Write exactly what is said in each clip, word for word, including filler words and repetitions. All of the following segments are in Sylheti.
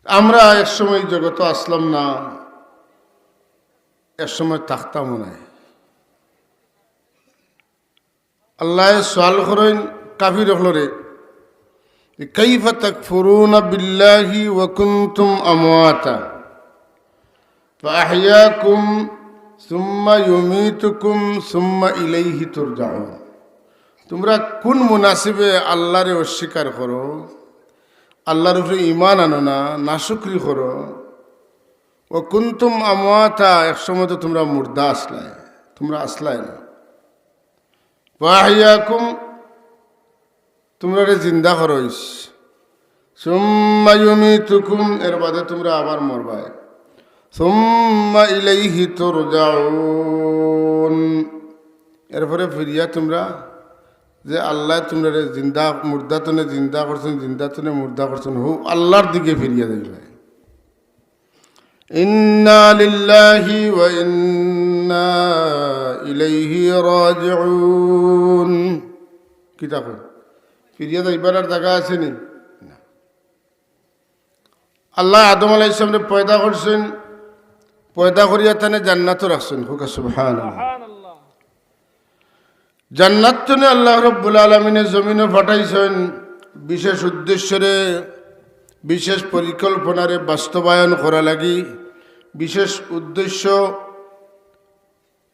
আমরা এক সময় জগতো আসলাম না, এক সময় থাকতামও নায়। আল্লায় সওয়াল করইন কাফির অকলরে, "কাইফা তাকফুরুনা বিল্লাহি ওয়া কুনতুম আমওয়াতা ফাআহইয়াকুম সুম্মা ইউমীতুকুম সুম্মা ইলাইহি তুরজাউন।" তুমরা কুন মুনাসিবে আল্লারে অস্বীকার করো, আল্লার উপরে ঈমান আনো না, নাশুকরি করো। "ওয়া কুনতুম আমওয়াতা", এক সময় তো তুমরা মুর্দা আসলায়, তুমরা আসলায় না। "ফাআহইয়াকুম", তুমরারে জিন্দা করইছে। "সুম্মা ইউমীতুকুম", এর বাদে তুমরা আবার মরবায়। "সুম্মা ইলাইহি তুরজাউন", এরপরে ফিরিয়া তুমরা, যে আল্লায় তুমরারে জিন্দা, মুর্দা তনে জিন্দা করছইন, জিন্দা তনে মুর্দা করছইন, হউ আল্লার দিকে ফিরিয়া যাইবায়। "ইন্না লিল্লাহি ওয়া ইন্না ইলাইহি রাজিউন।" কিতা কয়? ফিরিয়া যাইবার আর জাগা আছে নি? না। আল্লায় আদম আলাইহিস সালামরে পয়দা করছইন, পয়দা করিয়া তানে জান্নাতো রাখছইন। কউক্কা সুবহানাল্লাহ। জান্নাত তনে আল্লাহ রব্বুল আলামিনে জমিনো পাঠাইছইন বিশেষ উদ্দেশ্যরে, বিশেষ পরিকল্পনারে বাস্তবায়ন করা লাগি, বিশেষ উদ্দেশ্য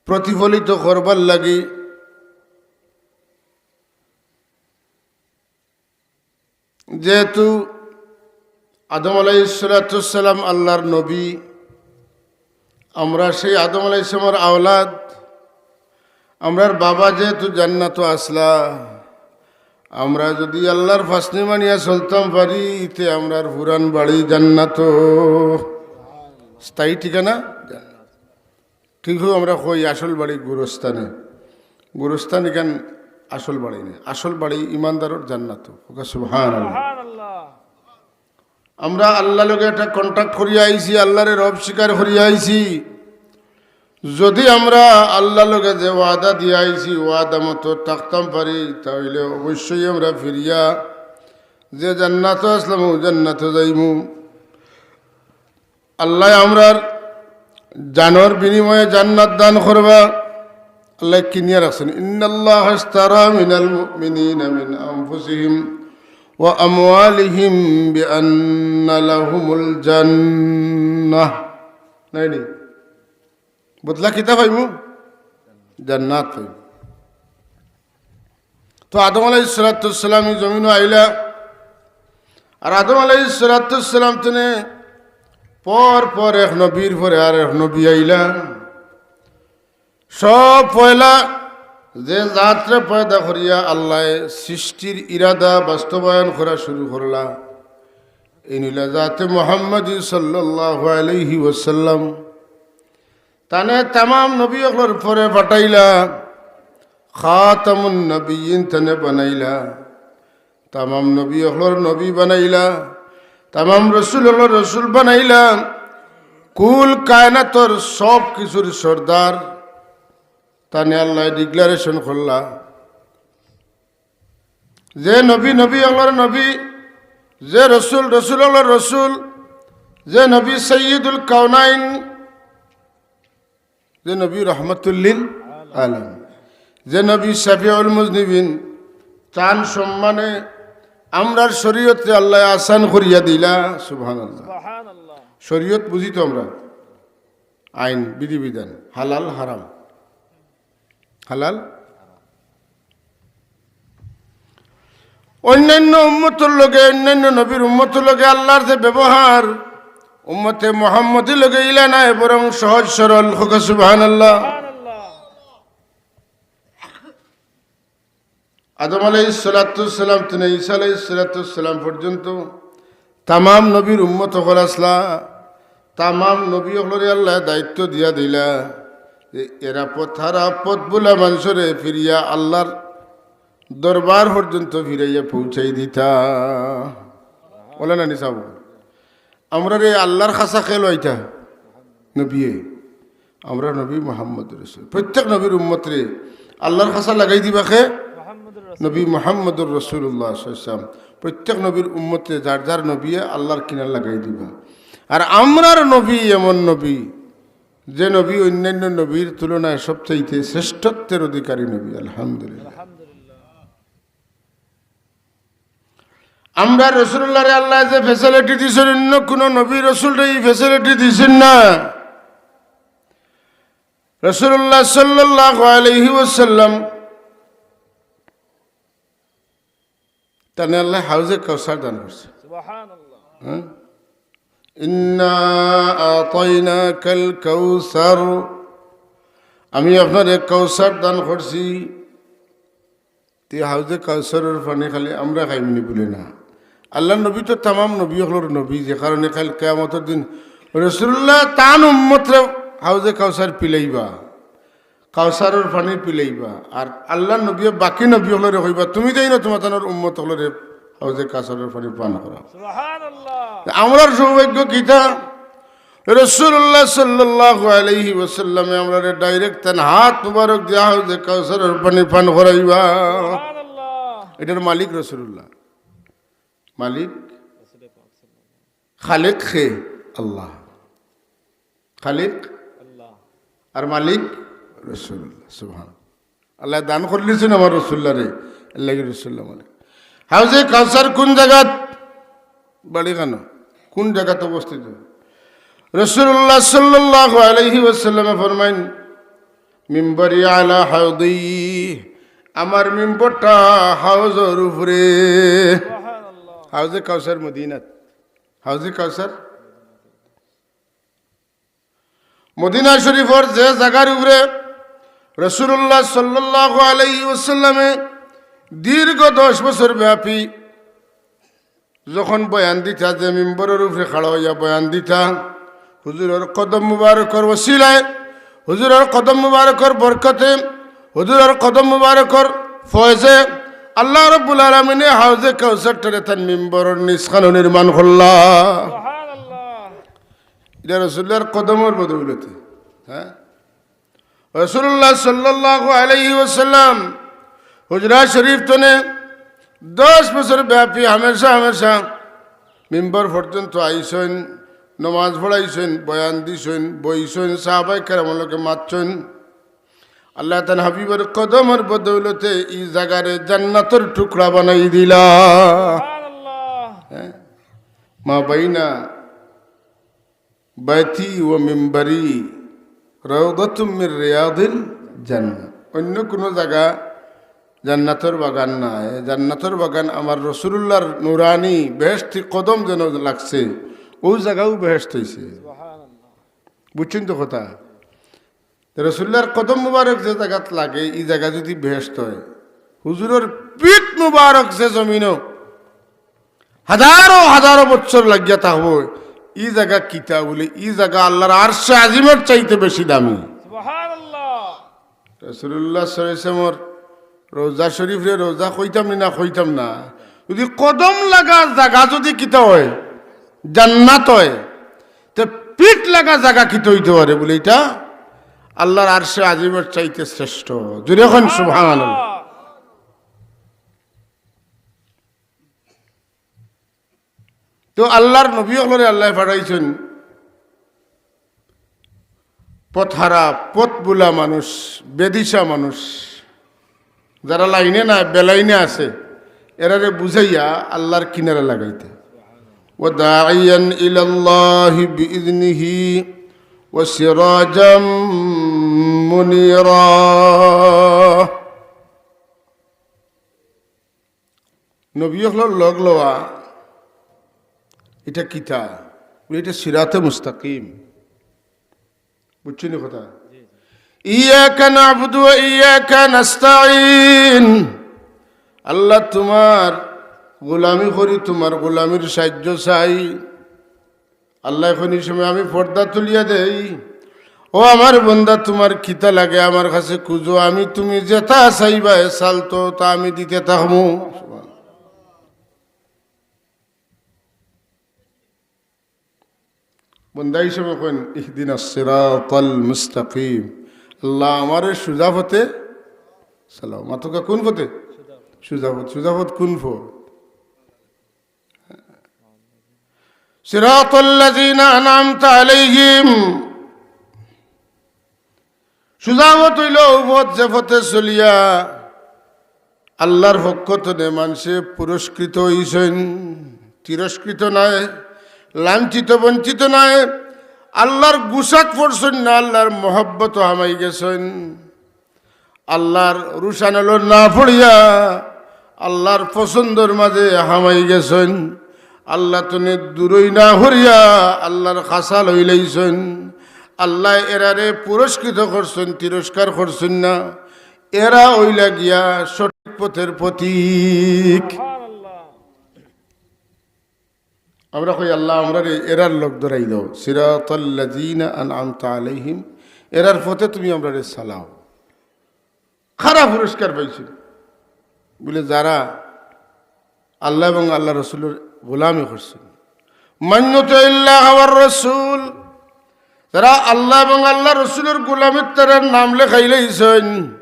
প্রতিফলিত করবার লাগি। যেহেতু আদম আলাইহিস সালাতু ওয়াস সালাম আল্লার নবী, আমরা সেই আদম আলাইহিস সালামর আওলাদ, আমরার বাবা যেহেতু জান্নাতো আসলা, আমরা যুদি আল্লার ফাসনি মানিয়া চলতাম পারি, তে আমরার পুরান বাড়ি জান্নাতো, স্থায়ী ঠিকানা জান্নাত। কিন্তু আমরা কই আসল বাড়ি গুরস্থানে, গুরস্থান ইখান আসল বাড়ি নায়, আসল বাড়ি ইমানদারর জান্নাতো। কউক্কা সুবহানাল্লাহ। আমরা আল্লার লগে একটা contract করিয়া আইছি, আল্লারে রব স্বীকার করিয়া আইছি। যুদি আমরা আল্লার লগে যে ওয়াদা দিয়া আইছি, ওয়াদা মতো থাকতাম পারি, তা অইলে অবশ্যই আমরা ফিরিয়া যে জান্নাতো আসলাম, অউ জান্নাতো যাইমু। আল্লায় আমরার জানর বিনিময়ে জান্নাত দান করবা। আল্লায় কিনিয়া রাখছইন, "ইন্নাল্লাহা ইশতারা মিনাল মুমিনিনা মিন আনফুসিহিম ওয়া আমওয়ালিহিম বিআন্না লাহুমুল জান্নাহ।" নায় নি? বদলা কিতা পাইমু? জান্নাত পাইমু। তো আদম আলাইহিস সালাতু ওয়াস সালাম ই জমিনো আইলা, আর আদম আলাইহিস সালাতু ওয়াস সালাম তনে পর পর এক নবীর পরে আর এক নবী আইলা। সব পয়লা যে জাতরে পয়দা করিয়া আল্লায় সৃষ্টির ইরাদা বাস্তবায়ন করা শুরু করলা, এইন অইলা জাতে মুহাম্মদী সাল্লাল্লাহু আলাইহি ওয়াসাল্লাম। তানে তামাম নবী অকলর পরে পাঠাইলা, খাতামুন নবিয়্যিন তানে বানাইলা, তামাম নবী অকলর নবী বানাইলা, তামাম রসুল অকলর রসুল বানাইলা, কুল কায়নাতর সব কিছুর সর্দার তানে আল্লায় declaration করলা। যে নবী, নবী অকলর নবী, যে রসুল, রসুল অকলর রসুল, যে নবী সাইয়্যিদুল কাওনাইন, যে নবী রহমাতুল লিল আলামিন, যে নবী শাফিউল মুজনিবিন, তান সম্মানে আমরার শরীয়তরে আল্লায় আসান করিয়া দিলা। সুবহানাল্লাহ। সুবহানাল্লাহ। শরীয়ত বুঝি তো আমরা, আইন, বিধিবিধান, হালাল, হারাম। হালাল। অন্যান্য উম্মতর লগে, অন্যান্য নবীর উম্মতর লগে আল্লার যে ব্যবহার, উম্মতে মুহাম্মদীর লগে ইলা নায়, বরং সহজ সরল। কউক্কা সুবহানাল্লাহ। আদম আলাইহিস সালাতু ওয়াস সালাম তনে ঈসা আলাইহিস সালাতু ওয়াস সালাম পর্যন্ত তামাম নবীর উম্মত অকল আছলা, তামাম নবী অকলরে আল্লায় দায়িত্ব দিয়া দিলা যে এরা পথহারা, পথভুলা মানষরে ফিরিয়া আল্লার দরবার পর্যন্ত ফিরাইয়া পৌঁছাই দিতা। বলে না নি সাব? আমরারে আল্লার খাছা কে লওয়াইতা? নবিয়ে। আমরার নবী মুহাম্মদুর রাসূল। প্রত্যেক নবীর উম্মতরে আল্লার খাছা লাগাই দিবা কে? মুহাম্মদুর রাসূল। নবী মুহাম্মদুর রাসূলুল্লাহ সাল্লাল্লাহু আলাইহি ওয়াসাল্লাম। প্রত্যেক নবীর উম্মতে যার যার নবী আল্লাহর কিনার লাগাই দিবা। আর আমরার নবী এমন নবী, যে নবী অন্যান্য নবীর তুলনায় সবচাইতে শ্রেষ্ঠত্বের অধিকারী নবী। আলহামদুলিল্লাহ। আমরা রসুলুল্লাহরে আল্লাহ যে ফ্যাসিলিটি দিছেন, অন্য কোনো নবী রসুলরে এই ফ্যাসিলিটি দিছেন না। রসুলুল্লাহ সাল্লাল্লাহু আলাইহি ওয়াসাল্লাম তানে আল্লাহ হাউজে কাউসার দান করছে। সুবহানাল্লাহ। হ্যাঁ? ইন্না আতাইনাকাল কাউসার, আমি আপনারে কাউসার দান করছি। তে হাউজে কাউসারর পানি খালি আমরা খাইমনি বলে না। আল্লাহর নবী তো তামাম নবী অকলর নবী, যে কারণে কাইল কিয়ামতর দিন রসুলুল্লাহ তান উম্মতরে হাউজে কাউসার পিলাইবা, কাউসারর পানি পিলাইবা। আর আল্লাহর নবীয়ে বাকি নবী অকলরে কইবা, "তুমি দেই না তোমার তানর উম্মত অকলরে হাউজে কাউসারর পানি পান করাও।" সুবহানাল্লাহ। আমরার সৌভাগ্য কিতা? রসুলুল্লাহ সাল্লাল্লাহু আলাইহি ওয়াসাল্লামে আমরারে ডাইরেক্ট তান হাত মুবারক দিয়া হাউজে কাউসারর পানি পান করাইবা। সুবহানাল্লাহ। এটার মালিক রসুলুল্লাহ। মালিক, খালেক খে? আল্লাহ। খালেক আল্লাহ। আর মালিক রসুলুল্লাহ। সুবহান। আল্লাহ দান করলিছেন আমার রসুলুল্লাহরে, আল্লাহ রসুলুল্লাহ মালিক। হাউজে কাউসার কোন জাগাত? বাড়ি কেন? কোন জাগাত অবস্থিত? রসুলুল্লাহ সাল্লাল্লাহু আলাইহি ওয়াসাল্লামে ফরমাইন, "মিম্বরি আলা হাউদি, আমার মিম্বরটা হাউজর উপরে।" হাউজে কাউসার মদিনাত, হাউজে কাউসার মদিনা শরীফর যে জাগার উপরে রসুলুল্লাহ সাল্লাল্লাহু আলাইহি ওয়াসাল্লামে দীর্ঘ দশ বছর ব্যাপী যখন বয়ান দিতা, যে মিম্বরর উপরে খাড়া অইয়া বয়ান দিতা, হুজুরর কদম মুবারকর ওসিলায়, হুজুরর কদম মুবারকর বরকতে, হুজুরর কদম মুবারকর ফয়েজে আল্লাহ রাব্বুল আলামিনে হাউজে কাউসারটারে তান মিম্বরর নিচখানো নির্মাণ করলা। সুবহানাল্লাহ। এটা রসুলুল্লাহর কদমর বদৌলতে। হ্যাঁ, রসুলুল্লাহ সাল্লাল্লাহু আলাইহি ওয়াসাল্লাম হুজরা শরীফ তনে দশ বছর ব্যাপী হামেশা হামেশা মিম্বর পর্যন্ত আইছইন, নমাজ পড়াইছইন, বয়ান দিছইন, বইছইন, সাহাবায়ে কেরামর লগে মাতছইন। আল্লাহ তান হাবিবর কদমর বদৌলতে ই জাগারে জান্নাতর টুকরা বানাই দিলা। সুবহানাল্লাহ। হ্যাঁ? মা বাইনা বাইতি ওয়া মিম্বরি রাউদাতুম মির রিয়াদিল জান্নাহ। অন্য কোনো জাগা জান্নাতর বাগান নায়। জান্নাতর বাগান আমার রসুলুল্লাহর নুরানি বেহেশতি কদম যেন লাগছে, অউ জাগাও বেহেশত অইছে। বুঝছইন তো কথা? রসুলুল্লাহর কদম মুবারক যে জাগাত লাগে, ই জাগা যদি বেহেশত অয়, হুজুরর পিঠ মুবারক যে জমিনো হাজারো হাজারো বছর লাগিয়া থাকবো, ই জাগা কিতা? বলে, ই জাগা আল্লাহর আরশে আজিমর চাইতে বেশি দামি। সুবহানাল্লাহ। রাসূলুল্লাহ সাল্লাল্লাহু আলাইহি ওয়াসাল্লামর রওজা শরীফরে রওজা কইতাম নি না, কইতাম না। যদি কদম লাগা জাগা যদি কিতা অয়, জান্নাত অয়, তে পিঠ লাগা জাগা কিতা অইতে পারে? বলে, ইটা আল্লাহর আরশে আজিমর চাইতে শ্রেষ্ঠ। জোরে কইন সুবহানাল্লাহ। তো আল্লাহর নবী অকলরে আল্লায় পাঠাইছইন পথহারা, পথভুলা মানুষ, বেদিশা মানুষ, যারা লাইনে না, বেলাইনে আছে, এরারে বুঝাইয়া আল্লাহর কিনারা লাগাইতা। وداعيا إلى الله بإذنه وسراجا منيرا। নবী অকলর লগ লওয়া, ইটা কিতা? বলে, ইটা সিরাতে মুস্তাকিম। বুঝছইন নি কথা? إياك نعبد وإياك نستعين। আল্লাহ, তুমার গোলামি করি, তুমার গোলামির সাহায্য চাই। আল্লায় কইন, ই সময় আমি পর্দা তুলিয়া দেই, "ও আমার বন্দা, তুমার কিতা লাগে আমার কাছে খুঁজো, আমি তুমি যেতা চাইবায় চালতো তা আমি দিতে থাকমু।" বন্দা ই সময় কইন, "اهدنا الصراط المستقيم।" আল্লাহ, আমারে সুজা পথে চালাও। মাতউক্কা, কোন পথে? সুজা পথ। সুজা পথ কোন পথ? صراط الذين أنعمت عليهم। সুজা পথ অইলো অউ পথ, যে পথে চলিয়া আল্লার পক্ষ তনে মানষে পুরস্কৃত অইছইন, তিরস্কৃত নায়, লাঞ্ছিত বঞ্চিত নায়, আল্লার গুছাত পড়ছইন না, আল্লার মহব্বতো হামাই গেছইন। আল্লার রুশানলো না পড়িয়া আল্লার পছন্দর মাঝে হামাই গেছইন। আল্লা তনে দূরই না হরিয়া আল্লার খাসা লইলাইছইন। আল্লায় এরারে পুরস্কৃত করছইন, তিরস্কার করছইন না। এরা অইলা গিয়া সঠিক পথের প্রতীক। আমরা কই, "আল্লা, আমরারে এরার লগ ধরাই দেও, সিরাতাল্লাযিনা আনআমতা আলাইহিম, এরার পথে তুমি আমরারে চালাও।" কারা পুরস্কার পাইছইন? বলে, যারা আল্লা এবং আল্লার রসুলর গোলামি করছইন। মান ইউতিল্লাহা ওয়ার রাসূল, যারা আল্লা এবং আল্লার রসুলর গোলামিত তারার নাম লেখাইলাইছইন।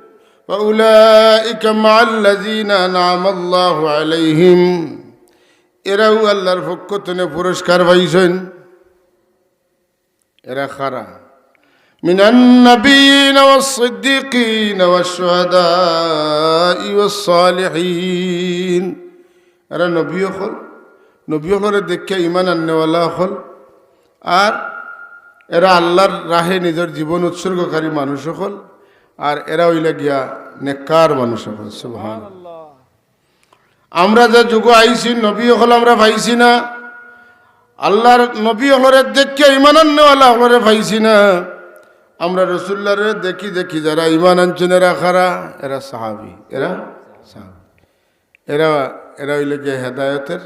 ওয়া উলাইকা মাআল্লাযিনা আনআমাল্লাহু আলাইহিম, এরাও আল্লার পক্ষ তনে পুরস্কার পাইছইন। এরা কারা? মিনান নাবিয়্যিনা ওয়াস সিদ্দিকিনা ওয়াশ শুহাদাই ওয়াস সালিহিন। এরা নবী অকল, নবী অকলরে দেখিয়া ইমান আননেওয়ালা অকল, আর এরা আল্লার রাহে নিজর জীবন উৎসর্গকারী মানুষ অকল, আর এরা অইলা গিয়া নেককার মানুষ অকল। সুবহানাল্লাহ। আমরা যে যুগো আইছি, নবী অকল আমরা পাইছি না, আল্লার নবী অকলরে দেখিয়া ইমান আননেওয়ালা অকলরে পাইছি না, আমরা রসুলুল্লারে দেখি দেখি যারা ইমান আনছইন, এরা কারা? এরা সাহাবী, এরা সাহাবী। এরা, এরা অইলা গিয়া হেদায়েতর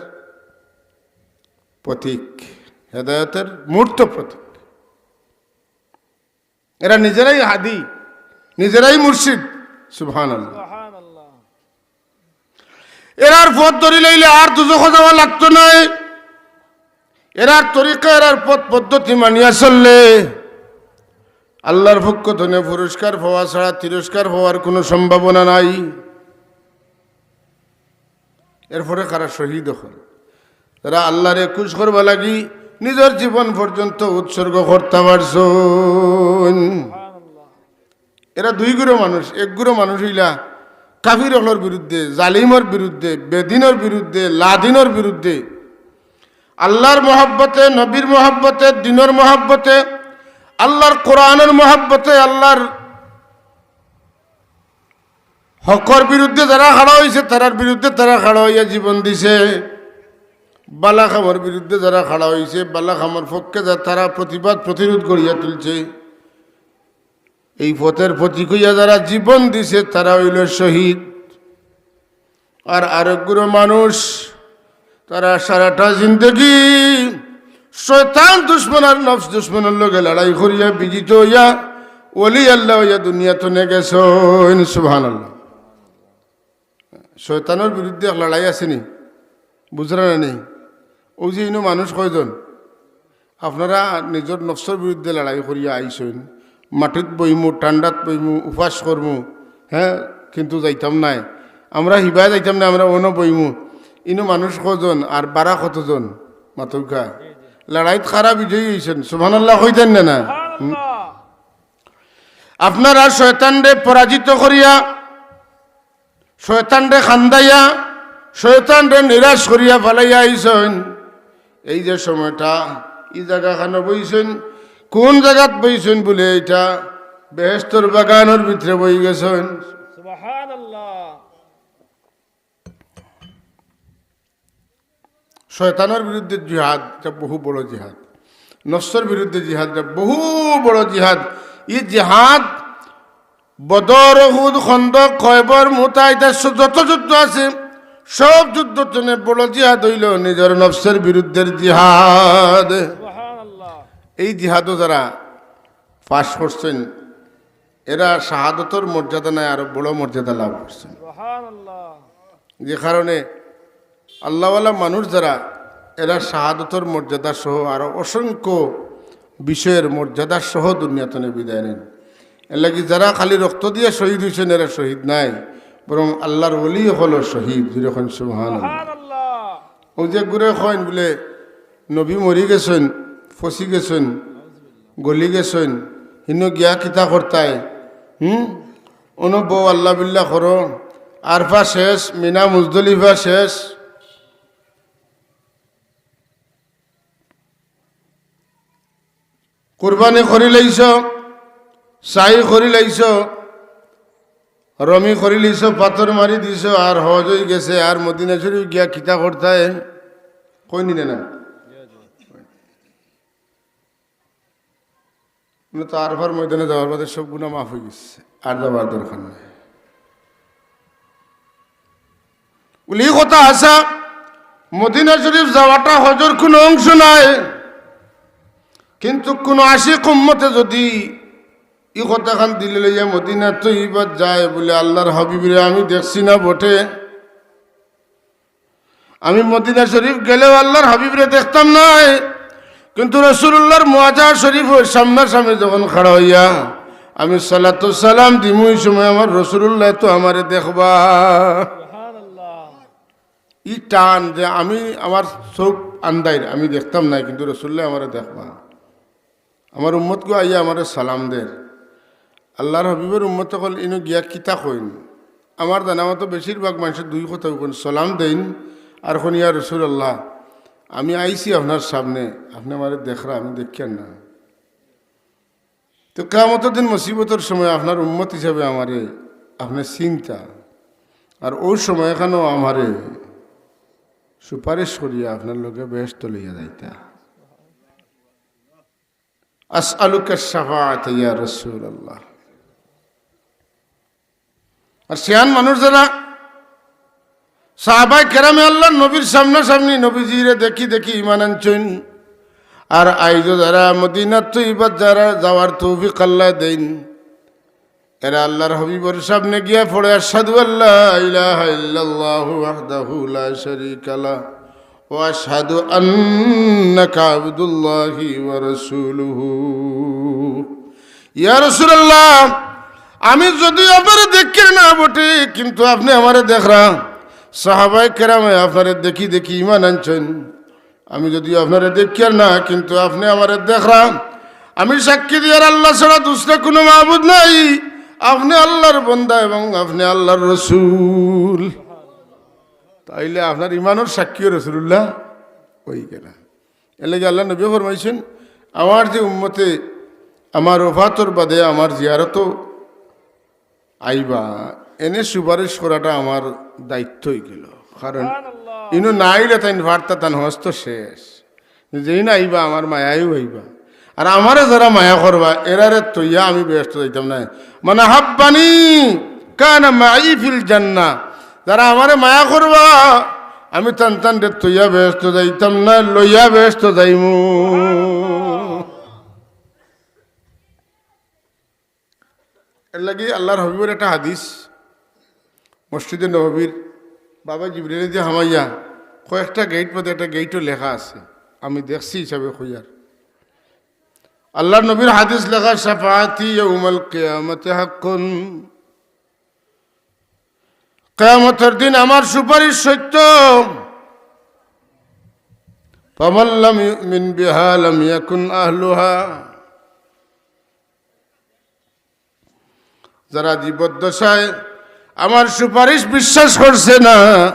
প্রতীক, হেদায়েতর মূর্ত প্রতীক। এরা নিজেরাই হাদি, নিজেরাই মুর্শিদ। সুবহানাল্লাহ। এরার পথ ধরিলাইলে আর দুজখো যাওয়া লাগতো নায়। এরার তরিকা, এরার পথ পদ্ধতি মানিয়া চললে আল্লার পক্ষ তনে পুরস্কার পাওয়া ছাড়া তিরস্কার পাওয়ার কুনু সম্ভাবনা নাই। এরপরে কারা? শহীদ অকল, যারা আল্লারে খুশ করবার লাগি নিজর জীবন পর্যন্ত উৎসর্গ করতা পারছইন। এরা দুই গুরু মানুষ। এক গুরু মানুষ অইলা কাফির অকলর বিরুদ্ধে, জালিমর বিরুদ্ধে, বেদিনর বিরুদ্ধে, লাদিনর বিরুদ্ধে, আল্লার মহব্বতে, নবীর মহব্বতে, দিনর মহব্বতে, আল্লার কোরআনর মহব্বতে, আল্লার হকর বিরুদ্ধে যারা খাড়া অইছে, তারার বিরুদ্ধে তারা খাড়া অইয়া জীবন দিছে। বালা কামর বিরুদ্ধে যারা খাড়া অইছে, বালা কামর পক্ষে যা-, তারা প্রতিবাদ, প্রতিরোধ গড়িয়া তুলছে। এই পথের প্রতীক অইয়া যারা জীবন দিছে, তারা অইলো শহীদ। আর আরেক গুরু মানুষ, তারা সারাটা জিন্দেগি শয়তান দুশমন আর নফস দুশমনর লগে লড়াই করিয়া বিজিত অইয়া ওলি আল্লা অইয়া দুনিয়া তনে গেছইন। সুবহানাল্লাহ। শয়তানর বিরুদ্ধে এক লড়াই আছে নি? বুঝরা না নি? অউ যে ইনো মানুষ কয়জন, আপনারা নিজর নফসর বিরুদ্ধে লড়াই করিয়া আইছইন, মাটিত বইমু, ঠান্ডাত বইমু, উপাস করমু, হে, কিন্তু যাইতাম নায়। আমরা হিবায় যাইতাম নায়, আমরা অনো বইমু। ইনো মানুষ কয়জন আর বারা কতজন? মাতউক্কা। লড়াইত কারা বিজয়ী অইছইন? সুবহানাল্লাহ কইতাইন না, না? হুম। আপনারা শয়তানরে পরাজিত করিয়া, শয়তানরে কান্দাইয়া, শয়তানরে নিরাশ করিয়া ফালাইয়া আইছইন। এই যে সময়টা, ই জাগাখানো বইছইন, কুন জাগাত বইছইন বুলে, ইটা বেহেস্তর বাগানর ভিতরে বই গেছইন। সুবহানাল্লাহ। শয়তানর বিরুদ্ধে জিহাদ, ইটা বহু বড় জিহাদ। নফসর বিরুদ্ধে জিহাদ, ইটা বহু বড় জিহাদ। ই জিহাদ বদর, উহুদ, খন্দক, খয়বর, মুতা, ইতা স-, যত যুদ্ধ আছে, সব যুদ্ধ তনে বড় জিহাদ অইলো নিজর নফসর বিরুদ্ধের জিহাদ। সুবহানাল্লাহ। এই জিহাদও যারা পাশ করছইন, এরা শাহাদতর মর্যাদা নায়, আরো বড় মর্যাদা লাভ করছইন। সুবহানাল্লাহ। যে কারণে আল্লাহওয়ালা মানুষ যারা, এরা শাহাদতর মর্যাদা সহ আরো অসংখ্য বিষয়ের মর্যাদা সহ দুনিয়া তনে বিদায় নেন। এর লাগি যারা খালি রক্ত দিয়া শহীদ অইছইন, এরা শহীদ নায়, বরং আল্লাহর ওলি অকল শহীদ। জোরে কইন সুবহানাল্লাহ। সুবহানাল্লাহ। অউ যে গুরে কইন বুলে, নবী মরি গেছইন, ফসি গেছইন, গলি গেছইন, হিনো গিয়া কিতা করতায়? হুম? অনো বউ আল্লাহ বিল্লাহ করো, আরফা শেষ, মিনা মুজদলিফা শেষ। কুরবানি করি লাইছো, সাই করি লাইছো, রমি করি লাইছো, পাথর মারি দিছো, আর হজ অই গেছে, আর মদিনা শরীফ গিয়া কিতা করতায়? কইনি না, না? মানে তো আরফার ময়দানে যাওয়ার বাদে সব গুনাহ মাফ অই গেছে, আর যাওয়ার দরকার নাই। উলি কথা আছে, মদিনা শরীফ যাওয়াটা হজর কুনু অংশ নায়, কিন্তু কুনু আশিক উম্মতে যদি ই কথাখান দিলে লইয়া মদিনা তৈবাত যায় বুলে, "আল্লাহর হাবিবরে আমি দেখছি না বটে, আমি মদিনা শরীফ গেলেও আল্লাহর হাবিবরে দেখতাম নায়, কিন্তু রাসূলুল্লাহর মুআজা শরীফ অই সামনাসামনি যখন খাড়া অইয়া আমি সালাতু সালাম দিমু, ই সময় আমার রাসূলুল্লাহ তো আমারে দেখবা।" ই টান যে আমি, আমার চউখ আন্দাইর, আমি দেখতাম নায়, কিন্তু রাসূলুল্লাহ আমারে দেখবা। আমার উম্মতগু আইয়া আমারে সালাম দের। আল্লাহর হাবিবর উম্মত অকল ইনো গিয়া কিতা কইন? আমার জানা মতো বেশিরভাগ মানষে দুই কথা কইন, সালাম দেইন আর কইন, "ইয়া রাসূলুল্লাহ, আমি আইছি আপনার সামনে, আপনে আমারে দেখরা, আমি দেখিয়ার না।" তো কিয়ামতর দিন মুসিবতর সময় আপনার উম্মত হিসাবে আমারে আপনে চিনতা, আর অউ সময়খানো আমারে সুপারিশ করিয়া আপনার লগে বেহেস্তো লইয়া যাইতা। আসআলুকা শাফাআতা ইয়া রাসূলুল্লাহ। আর শিয়ান মানুষ যারা, সাহাবায়ে কেরামে আল্লাহর নবীর সামনাসামনি নবীজিরে দেখি দেখি ঈমান আনছইন, আর আইজও যারা মদিনা তৈবাত যারা যাওয়ার তৌফিক আল্লায় দেইন, এরা আল্লাহর হাবিবর সামনে গিয়া পড়ে, "আশহাদু আল্লা ইলাহা ইল্লাল্লাহু ওয়াহদাহু লা শারীকা লাহ, ওয়া আশহাদু আন্নাকা আবদুল্লাহি ওয়া রাসূলুহু।" ইয়া রাসূলুল্লাহ, আমি যদিও আপনারে দেখিয়ার না বটে, কিন্তু আপনে আমারে দেখরা। সাহাবায়ে কেরামে আপনারে দেখি দেখি ঈমান আনছইন। আমি যদিও আপনারে দেখিয়ার না, কিন্তু আপনে আমারে দেখরা। আমি সাক্ষী দিয়ার আল্লাহ ছাড়া দুসরা কুনু মাবুদ নাই। আপনে আল্লাহর বন্দা এবং আপনে আল্লাহর রাসূল। তাইলে আপনার ঈমানর সাক্ষীও রাসূলুল্লাহ অইগেলা। এরলাগি আল্লাহর নবীয়ে ফরমাইছইন, আমার যে উম্মতে আমার ওফাতর বাদে আমার জিয়ারতো আইবা, এনে সুপারিশ করাটা আমার দায়িত্ব অইগেলো। কারণ সুবহানাল্লাহ। ইনো না আইলে তাইন ফারতা, তান হস্ত শেষ। যেইন আইবা, আমার মায়ায়ও আইবা। আর আমারে যারা মায়া করবা, এরারে থইয়া আমি বেহেস্তো যাইতাম নায়। মান আহাব্বানি কানা মাই ফিল জান্নাহ। যারা আমারে মায়া করবা, আমি তান তানরে থইয়া বেহেস্তো যাইতাম নায়, লইয়া বেহেস্তো যাইমু। এরলাগি আল্লাহর হাবিবর একটা হাদিস, মসজিদে নববীর বাবা জিবরিলে দিয়া হামাইয়া কয়েকটা গেইট মধ্যে একটা গেইটও লেখা আছে, আমি দেখছি হিসাবে কইয়ার। আল্লাহর নবীর হাদিস লেখা, "শাফাআতি ইয়াউমাল কিয়ামাতি হাক্কুন।" কিয়ামতর দিন আমার সুপারিশ সত্য। "ফামান লাম ইউমিন বিহা লাম ইয়াকুন আহলুহা।" যারা জীবদ্দশায় আমার সুপারিশ বিশ্বাস করছে না,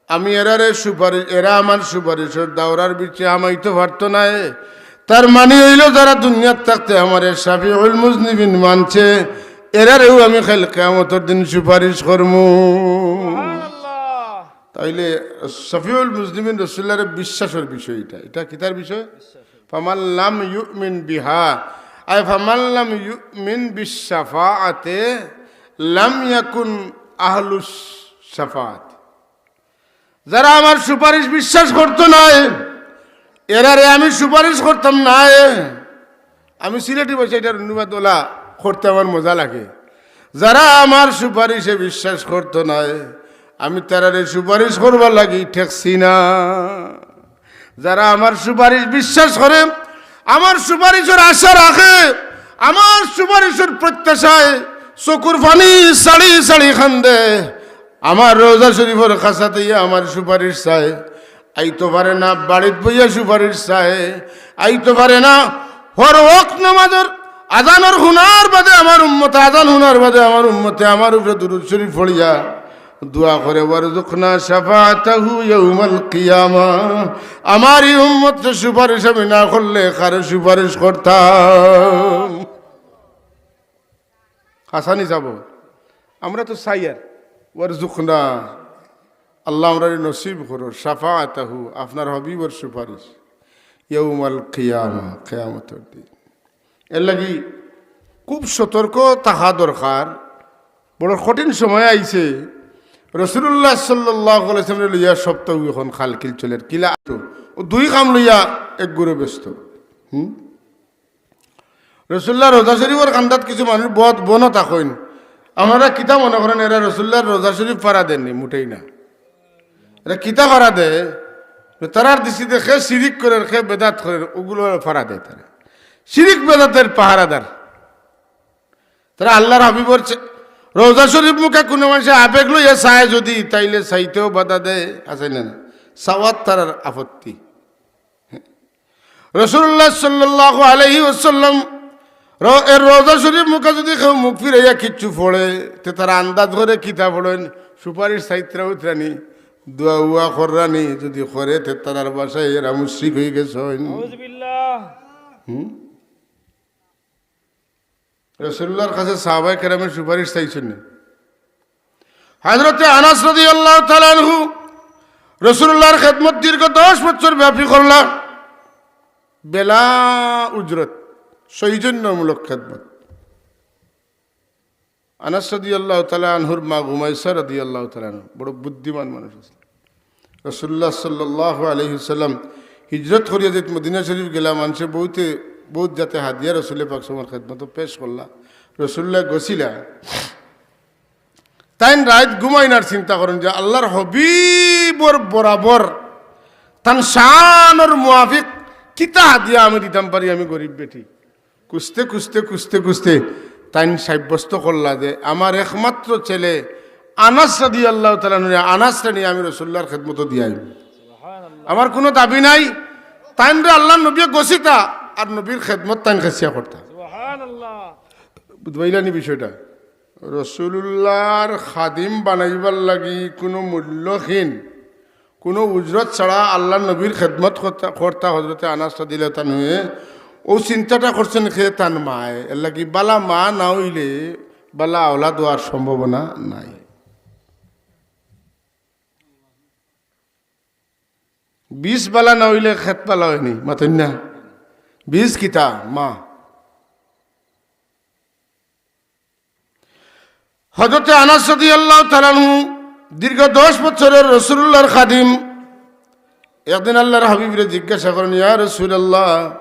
আমি এরারে সুপারিশ, এরা আমার সুপারিশর দাওরার ভিতরে হামাইতো পারতো নায়। তার মানি অইলো, যারা দুনিয়াত থাকতে আমারে শাফিউল মুজনিবিন মানছে, এরারেও আমি কাইল কিয়ামতর দিন সুপারিশ করমু। তাইলে শাফিউল মুজনিবিন রাসূলুল্লাহরে বিশ্বাসর বিষয় ইটা। ইটা কিতার বিষয়? ফামান লাম ইউমিন বিহা, আই ফামান লাম ইউমিন বিশ শাফাআতে লাম ইয়াকুন আহলুশ শাফাআত। যারা আমার সুপারিশ বিশ্বাস করতো নায়, এরারে আমি সুপারিশ করতাম নায়। আমি সিলেটি ভাষায় ইটার অনুবাদ অলা করতে আমার মজা লাগে। যারা আমার সুপারিশে বিশ্বাস করতো নায়, আমি তারারে সুপারিশ করবার লাগি ঠেকছি না। যারা আমার সুপারিশ বিশ্বাস করে, আমার সুপারিশর আশা রাখে, আমার সুপারিশর প্রত্যাশায় চকুর পানি ছাড়ি ছাড়ি কান্দে, আমার রওজা শরীফর কাছাত আইয়া আমার সুপারিশ চায়, আইতো পারে না, বাড়িত বইয়া সুপারিশ চায়, আইতো পারে না। হর ওয়াক্ত নামাজর আজানর হুনার বাদে আমার উম্মতে, আজান হুনার বাদে আমার উম্মতে আমার উপরে দুরুদ শরীফ পড়িয়া দোয়া করে, "ওয়ারজুকনা শাফাআতাহু ইয়াউমাল কিয়ামা।" আমার ই উম্মতরে সুপারিশ আমি না করলে কারে সুপারিশ করতাম? হাসানি যাব। আমরা তো চাইয়ার, "ওয়ারজুকনা।" আল্লাহ, আমরারে নসিব করো, "শাফাআতাহু", আপনার হাবিবর সুপারিশ, "ইয়াউমাল কিয়ামা", কিয়ামতর দিন। এর লাগি খুব সতর্ক থাকা দরকার। বড় কঠিন সময় আইছে। রাসূলুল্লাহ সাল্লাল্লাহু আলাইহি ওয়াসাল্লামরে লইয়া সপ্তাহ এখন খালখিল চলের। কিলা তো ও দুই কাম লইয়া এক গুরু ব্যস্ত। হুম? রাসূলুল্লাহর রওজা শরীফর কান্দাত কিছু মানুষ বদ বন থাকইন। আপনারা কিতা মনে করেন, এরা রাসূলুল্লাহর রওজা শরীফ ফাড়া দেয়নি? মোটেই না। এরা কিতা ফাড়া দেয়? তারার দৃষ্টিতে খে শিরিক করের, খে বেদাত করের, ওগুলো ফাড়া দেয় তারা। শিরিক বেদাতের পাহারাদার। তারা আল্লাহর হাবিবর চে-, রওজা শরীফ মুখা কুনু মানষে আবেগ লইয়া চায় যদি, তাইলে চাইতেও বাধা দেয়, আছে না? না, চাওয়াত তারার আপত্তি। রাসূলুল্লাহ সাল্লাল্লাহু আলাইহি ওয়াসাল্লাম র-, এর রওজা শরীফ মুখা যদি কেউ মুখ ফিরাইয়া কিচ্ছু পড়ে, তে তারা আন্দাজ করে কিতা পড়েন, সুপারিশ চাইতরা উতরানি, দোয়া উয়া কররানি, যদি করে, তে তারার ভাষায় এরা মুশরিক হয়ে গেছে। নাউজুবিল্লাহ। হুম? রাসূলুল্লাহর কাছে সাহাবায়ে কেরামের সুপারিশ চাইছইন নি? হযরতে আনাস রাদিয়াল্লাহু তাআলা আনহু রাসূলুল্লাহর খেদমত দীর্ঘ দশ বছর ব্যাপী করলা, বেলা উজরত, সৌজন্যমূলক খেদমত। আনাস রাদিয়াল্লাহু তাআলা আনহুর মা গুমাইসা রাদিয়াল্লাহু তাআলা আনহা বড় বুদ্ধিমান মানুষ আছিলা। রাসূলুল্লাহ সাল্লাল্লাহু আলাইহি ওয়াসাল্লাম হিজরত করিয়া যেত মদিনা শরীফ গেলা, মানষে বউতে, বউত যাতে হাদিয়া রাসূলে পাক সাল্লাল্লাহু আলাইহি ওয়াসাল্লামর খেদমতো পেশ করলা। রাসূলুল্লাহ গছিলা, তাইন রাইত ঘুমাইনার চিন্তা করইন যে আল্লাহর হাবিবর বরাবর তান শানর মুয়াফিক কিতা হাদিয়া আমি দিতাম পারি, আমি গরিব বেটি। খুঁজতে, খুঁজতে, খুঁজতে, খুঁজতে তাইন সাব্যস্ত করলা যে আমার একমাত্র ছেলে আনাস রাদিয়াল্লাহু তাআলা আনহুরে, আনাসরে নিয়া আমি রাসূলুল্লাহর খেদমতো দিয়াই। আমার কুনু দাবি নাই। তাইনরে আল্লাহর নবীয়ে গছিতা, আর নবীর খেদমত তাইন খেছিয়া করতা। সুবহানাল্লাহ। বুঝবাইলানি বিষয়টা? রাসূলুল্লাহর খাদিম বানাইবার লাগি কুনু মূল্যহীন, কুনু উজরত ছাড়া আল্লাহর নবীর খেদমত করতা, করতা হযরতে আনাস রাদিয়াল্লাহু তাআলা আনহুয়ে অউ চিন্তাটা করছইন খে তান মায়ে। এর লাগি বালা মা না অইলে বালা আওলাদ অওয়ার সম্ভাবনা নাই। বীজ বালা না অইলে খেত বালা অয়নি, মাতইন না? বীজ কিতা? মা। হযরতে আনাস রাদিয়াল্লাহু তাআলা আনহু দীর্ঘ দশ বছরের রাসূলুল্লাহর খাদিম। একদিন আল্লাহর হাবিবরে জিজ্ঞাসা করইন, "ইয়া রাসূলুল্লাহ,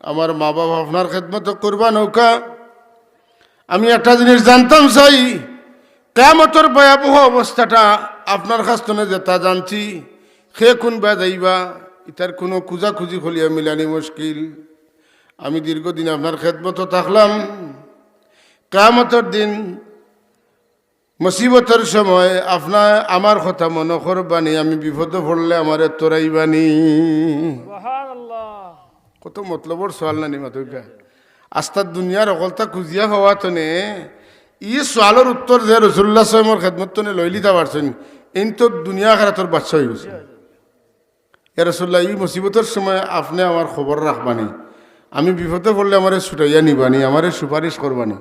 আমার মা বাবা আপনার খেদমতো কুরবান অউক্কা। আমি একটা জিনিস জানতাম চাই, কিয়ামতর ভয়াবহ অবস্থাটা আপনার কাছ থনে যেটা জানছি, খে কুনবায় যাইবা, ইতার কুনু খুজাখুজি করিয়া মিলানি মুশকিল। আমি দীর্ঘদিন আপনার খেদমতো থাকলাম, কিয়ামতর দিন মুসিবতর সময় আপনায় আমার কথা মনো করবানি, আমি বিপদো পড়লে আমারে তরাইবানি।" সুবহানাল্লাহ। কত মতলবর সওয়াল নানি মাতউক্কা? আস্তা দুনিয়ার হকলতা খুজিয়া পাওয়া থনে ই সওয়ালর উত্তর যে রাসূলুল্লাহ সাল্লাল্লাহু আলাইহি ওয়াসাল্লামর খেদমত থনে লইলিতা পারছইন, এইন তো দুনিয়া আখিরাতর বাদশা অইগেছইন। ইয়া রাসূলুল্লাহ, ই মুসিবতর সময় আপনে আমার খবর রাখবানি, আমি বিপদো পড়লে আমারে ছুটাইয়া নিবানি, আমারে সুপারিশ করবানি।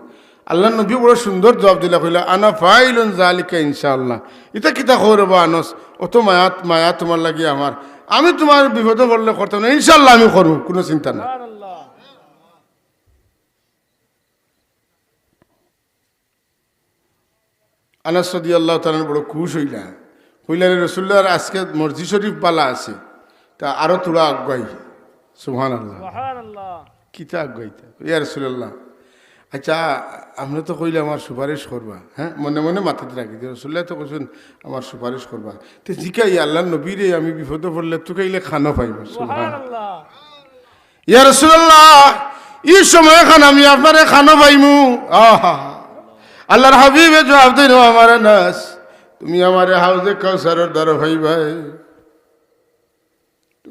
আল্লাহর নবী বড় সুন্দর জবাব দিলা, কইলা, "আনা ফাইলুন যালিকা ইনশাআল্লাহ।" ইতা কিতা কও রেবা আনাস, অত মায়া, মায়া তুমার লাগি আমার, আমি তুমার বিপদো পড়লে করতাম না, ইনশাআল্লাহ আমি করমু, কুনু চিন্তা নাই। সুবহানাল্লাহ। আনাস রাদিয়াল্লাহু তাআলা আনহু বড় খুশ অইলা, কইলা, "রে রাসূলুল্লাহর আজকে মর্জি শরীফ বালা আছে, তা আরো থুড়া আগুয়াই।" সুবহানাল্লাহ। সুবহানাল্লাহ। কিতা আগুয়াইতা? ইয়া রাসূলুল্লাহ, আচ্ছা, আপনে তো কইলা আমার সুপারিশ করবা, হ্যাঁ? মনে মনে মাথাত রাখি যে রাসূলুল্লাহ তো কইছইন আমার সুপারিশ করবা। তে জিকাই, আল্লাহর নবীরে আমি বিপদো পড়লে তুকাইলে খানো পাইমু। সুবহানাল্লাহ। সুবহানাল্লাহ। ইয়া রাসূলুল্লাহ, ই সময় খান আমি আপনারে খানো পাইমু? আহা। আল্লাহর হাবিবে জবাব দিন, "ও আমার আনাস, তুমি আমারে হাউজে কাউসারর দ্বারো পাইবায়।"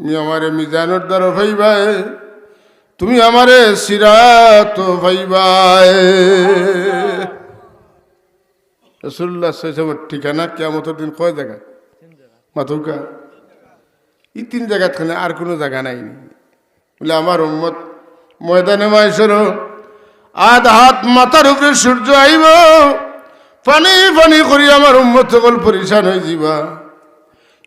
তুমি আমারে মিজানর দ্বারো পাইবায়, তুমি আমারে সিরাতো পাইবায়। রাসূলুল্লাহ সাল্লাল্লাহু আলাইহি ওয়াসাল্লামর ঠিকানা কিয়ামতর দিন কয় জাগা? মাতউক্কা। ই তিন জাগাত খানে, আর কুনু জাগা নাই নি? বলে, আমার উম্মত ময়দানে মাহশরো আধ হাত মাথার উপরে সূর্য আইবো, পানি পানি করি আমার উম্মত হকল পরেশান অইযিবা।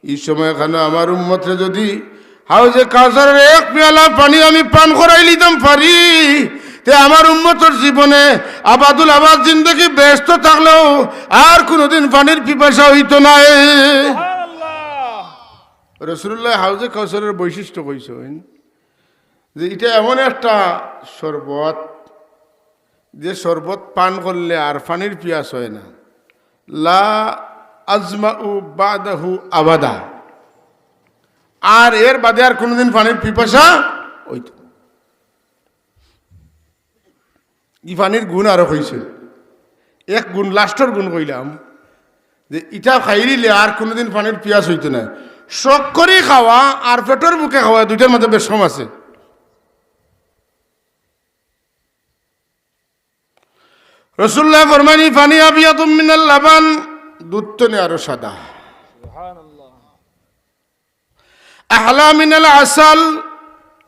ই সময় খানো আমার উম্মতরে যুদি হাউজে কাউসারর এক পেয়ালা পানি আমি পান করাইলিতাম পারি, তে আমার উম্মতর জীবনে আবাদুল আবাদ জিন্দেগি বেহেস্তো থাকলেও আর কুনুদিন পানির পিপাসা অইতো নায়। রাসূলুল্লাহ হাউজে কাউসারর বৈশিষ্ট্য কইছইন যে ইটা এমন একটা শরবত, যে শরবত পান করলে আর পানির পিয়াস অয় না। লা আজমাউ বাদাহু আবাদা, আর এর বাদে আর কুনুদিন পানির পিপাসা অইতো না। ই পানির গুণ আরো কইছে। এক গুণ, লাস্টর গুণ কইলাম যে ইটা খাইলিলে আর কুনুদিন পানির পিয়াস অইতো নায়। শখ করি খাওয়া আর পেটর ভুকে খাওয়া, দুইটার মাঝে বেশ কম আছে। রাসূলুল্লাহ ফরমাইন, "পানি আবিয়াদু মিনাল লাবান", দুধ তনে আরো সাদা। "আহলা মিনাল আসাল",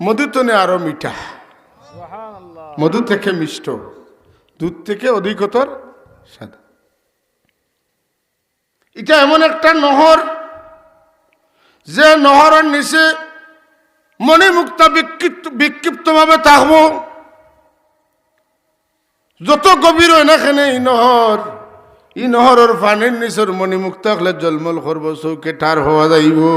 মধু তনে আরো মিঠা। মধু থেকে মিষ্ট, দুধ থেকে অধিকতর সাদা। ইটা এমন একটা নহর, যে নহরর নিচে মণিমুক্তা বিক্ষিপ্ত, বিক্ষিপ্তভাবে থাকবো। যত গভীর অয় না কেনে ই নহর, ই নহরর পানির নিচর মণিমুক্তা অকলে ঝলমল করবো, চউখে ঠার পাওয়া যাইবো।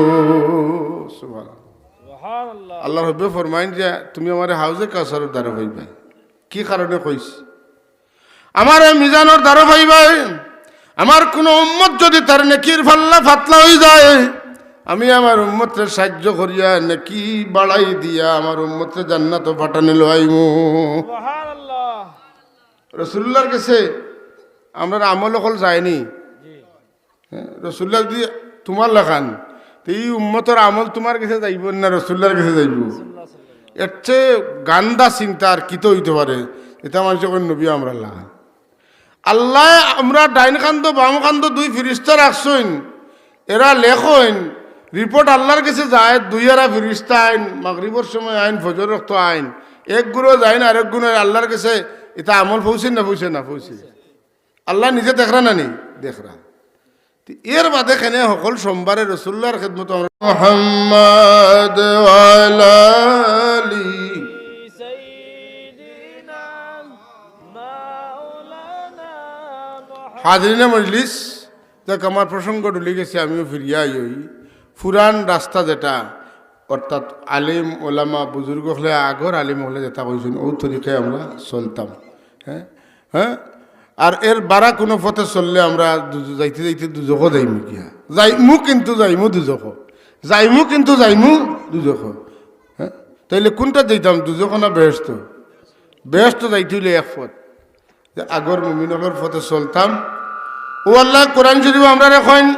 সুবহানাল্লাহ। আল্লাহর হাবিবে ফরমাইন যে, "তুমি আমারে হাউজে কাউসারর দ্বারো পাইবায়।" কি কারণে কইছি? আমারে মিজানর দ্বারো পাইবায়। আমার কুনু উম্মত যুদি তার নেকির পাল্লা পাতলা অইযায়, আমি আমার উম্মতরে সাইয্য করিয়া নেকি বাড়াই দিয়া আমার উম্মতরে জান্নাতো পাঠানি লওয়াইমু। রাসূলুল্লাহর গেছে আমরার আমল অকল যায়নি। হ্যাঁ, রাসূলুল্লাহ যুদি তুমার লাখান, তে ই উম্মতর আমল তুমার গেছে যাইবো না রাসূলুল্লাহর গেছে যাইবো? এর চেয়ে গান্দা চিন্তা আর কিতা অইতো পারে? ইতা মানষে কইন নবী আমরার লাখান। আল্লায় আমরার ডাইন কান্দো বাম কান্দো দুই ফিরিস্তা রাখছইন, এরা লেখইন, রিপোর্ট আল্লাহর গেছে যায়, দুইয়ারা ফিরিস্তা আইন, মাগরিবর সময় আইন, ফজর অক্ত আইন, এক গুণো যাইন আরেক গুণো আল্লাহর গেছে। ইতা আমল পৌঁছে না পৌঁছে না পৌঁছে? আল্লাহ নিজে দেখরা না নি? দেখরা। তে এর বাদে কেনে হকল সোমবারে রাসূলুল্লাহর খেদমতো আমরা মুহাম্মদ ওয়া আলা আলি। হাজিরিনে মজলিস, যাক, আমার প্রসঙ্গ ডুলি গেছে, আমিও ফিরিয়া আই অই। পুরান রাস্তা যেটা, অর্থাৎ আলিম ওলামা বুজুর্গ অকলে, আগর আলিম অকলে যেটা কইছইন, অউ তরিকায় আমরা চলতাম। হ্যাঁ, হ্যাঁ। আর এর বারা কুনু পথে চললে আমরা দু-, যাইতে যাইতে দুজখো যাইমু গিয়া। যাইমু কিন্তু যাইমু দুজখো। যাইমু কিন্তু যাইমু দুজখো। হ্যাঁ? তাইলে কুনটাত যাইতাম, দুজখো না বেহেস্তো? বেহেস্তো যাইতে অইলে এক পথ। যে আগর মুমিন অকলর পথে চলতাম। অউ আল্লায় কোরআন শরীফো আমরারে কইন,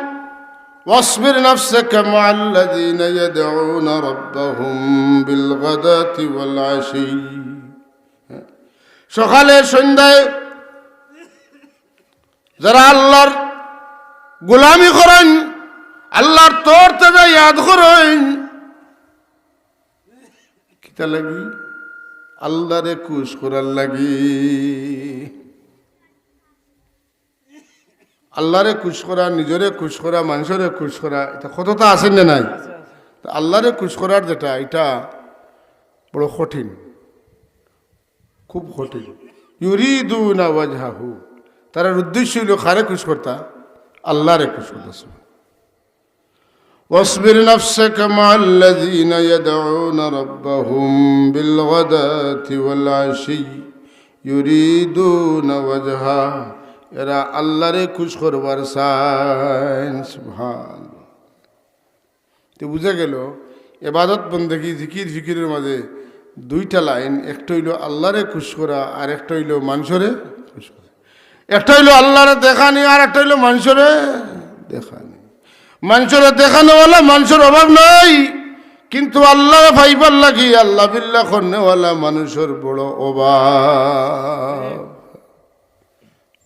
"ওয়াসবির নাফসাকা মাআল্লাযীনা ইয়াদউনা রাব্বাহুম বিল গাদাতি ওয়াল আশী।" সকালে সন্ধ্যায় যারা আল্লাহর গোলামি করইন, আল্লাহর তরতাজা ইয়াদ করইন, কিতা লাগি? আল্লাহরে খুশ করার লাগি। আল্লাহরে খুশ করা, নিজরে খুশ করা, মানষরে খুশ করা, ইতা কততা আছে না নাই? তে আল্লাহরে খুশ করার যেটা, ইটা বড় কঠিন, খুব কঠিন। ইউরিদুনা ওয়াজহাহু, তারার উদ্দেশ্য অইলো কারে খুশ করতা? আল্লাহরে খুশ করতা। واصبر نفسك مع الذين يدعون ربهم بالغداة والعشي يريدون وجهه। এরা আল্লাহরে খুশ করবার চাইন। সুবহানাল্লাহ। তে বুঝা গেল, এবাদত বন্দেগী, জিকির ফিকিরের মাঝে দুইটা লাইন, একটা অইলো আল্লাহরে খুশ করা, আর একটা অইলো মানষরে খুশ করা। একটা অইলো আল্লাহরে দেখানি, আর একটা অইলো মানষরে দেখানি। মানষরে দেখানোওয়ালা মানষর অভাব নাই, কিন্তু আল্লারে পাইবার লাগি আল্লাহ বিল্লাহ করনেওয়ালা মানুষর বড় অভাব।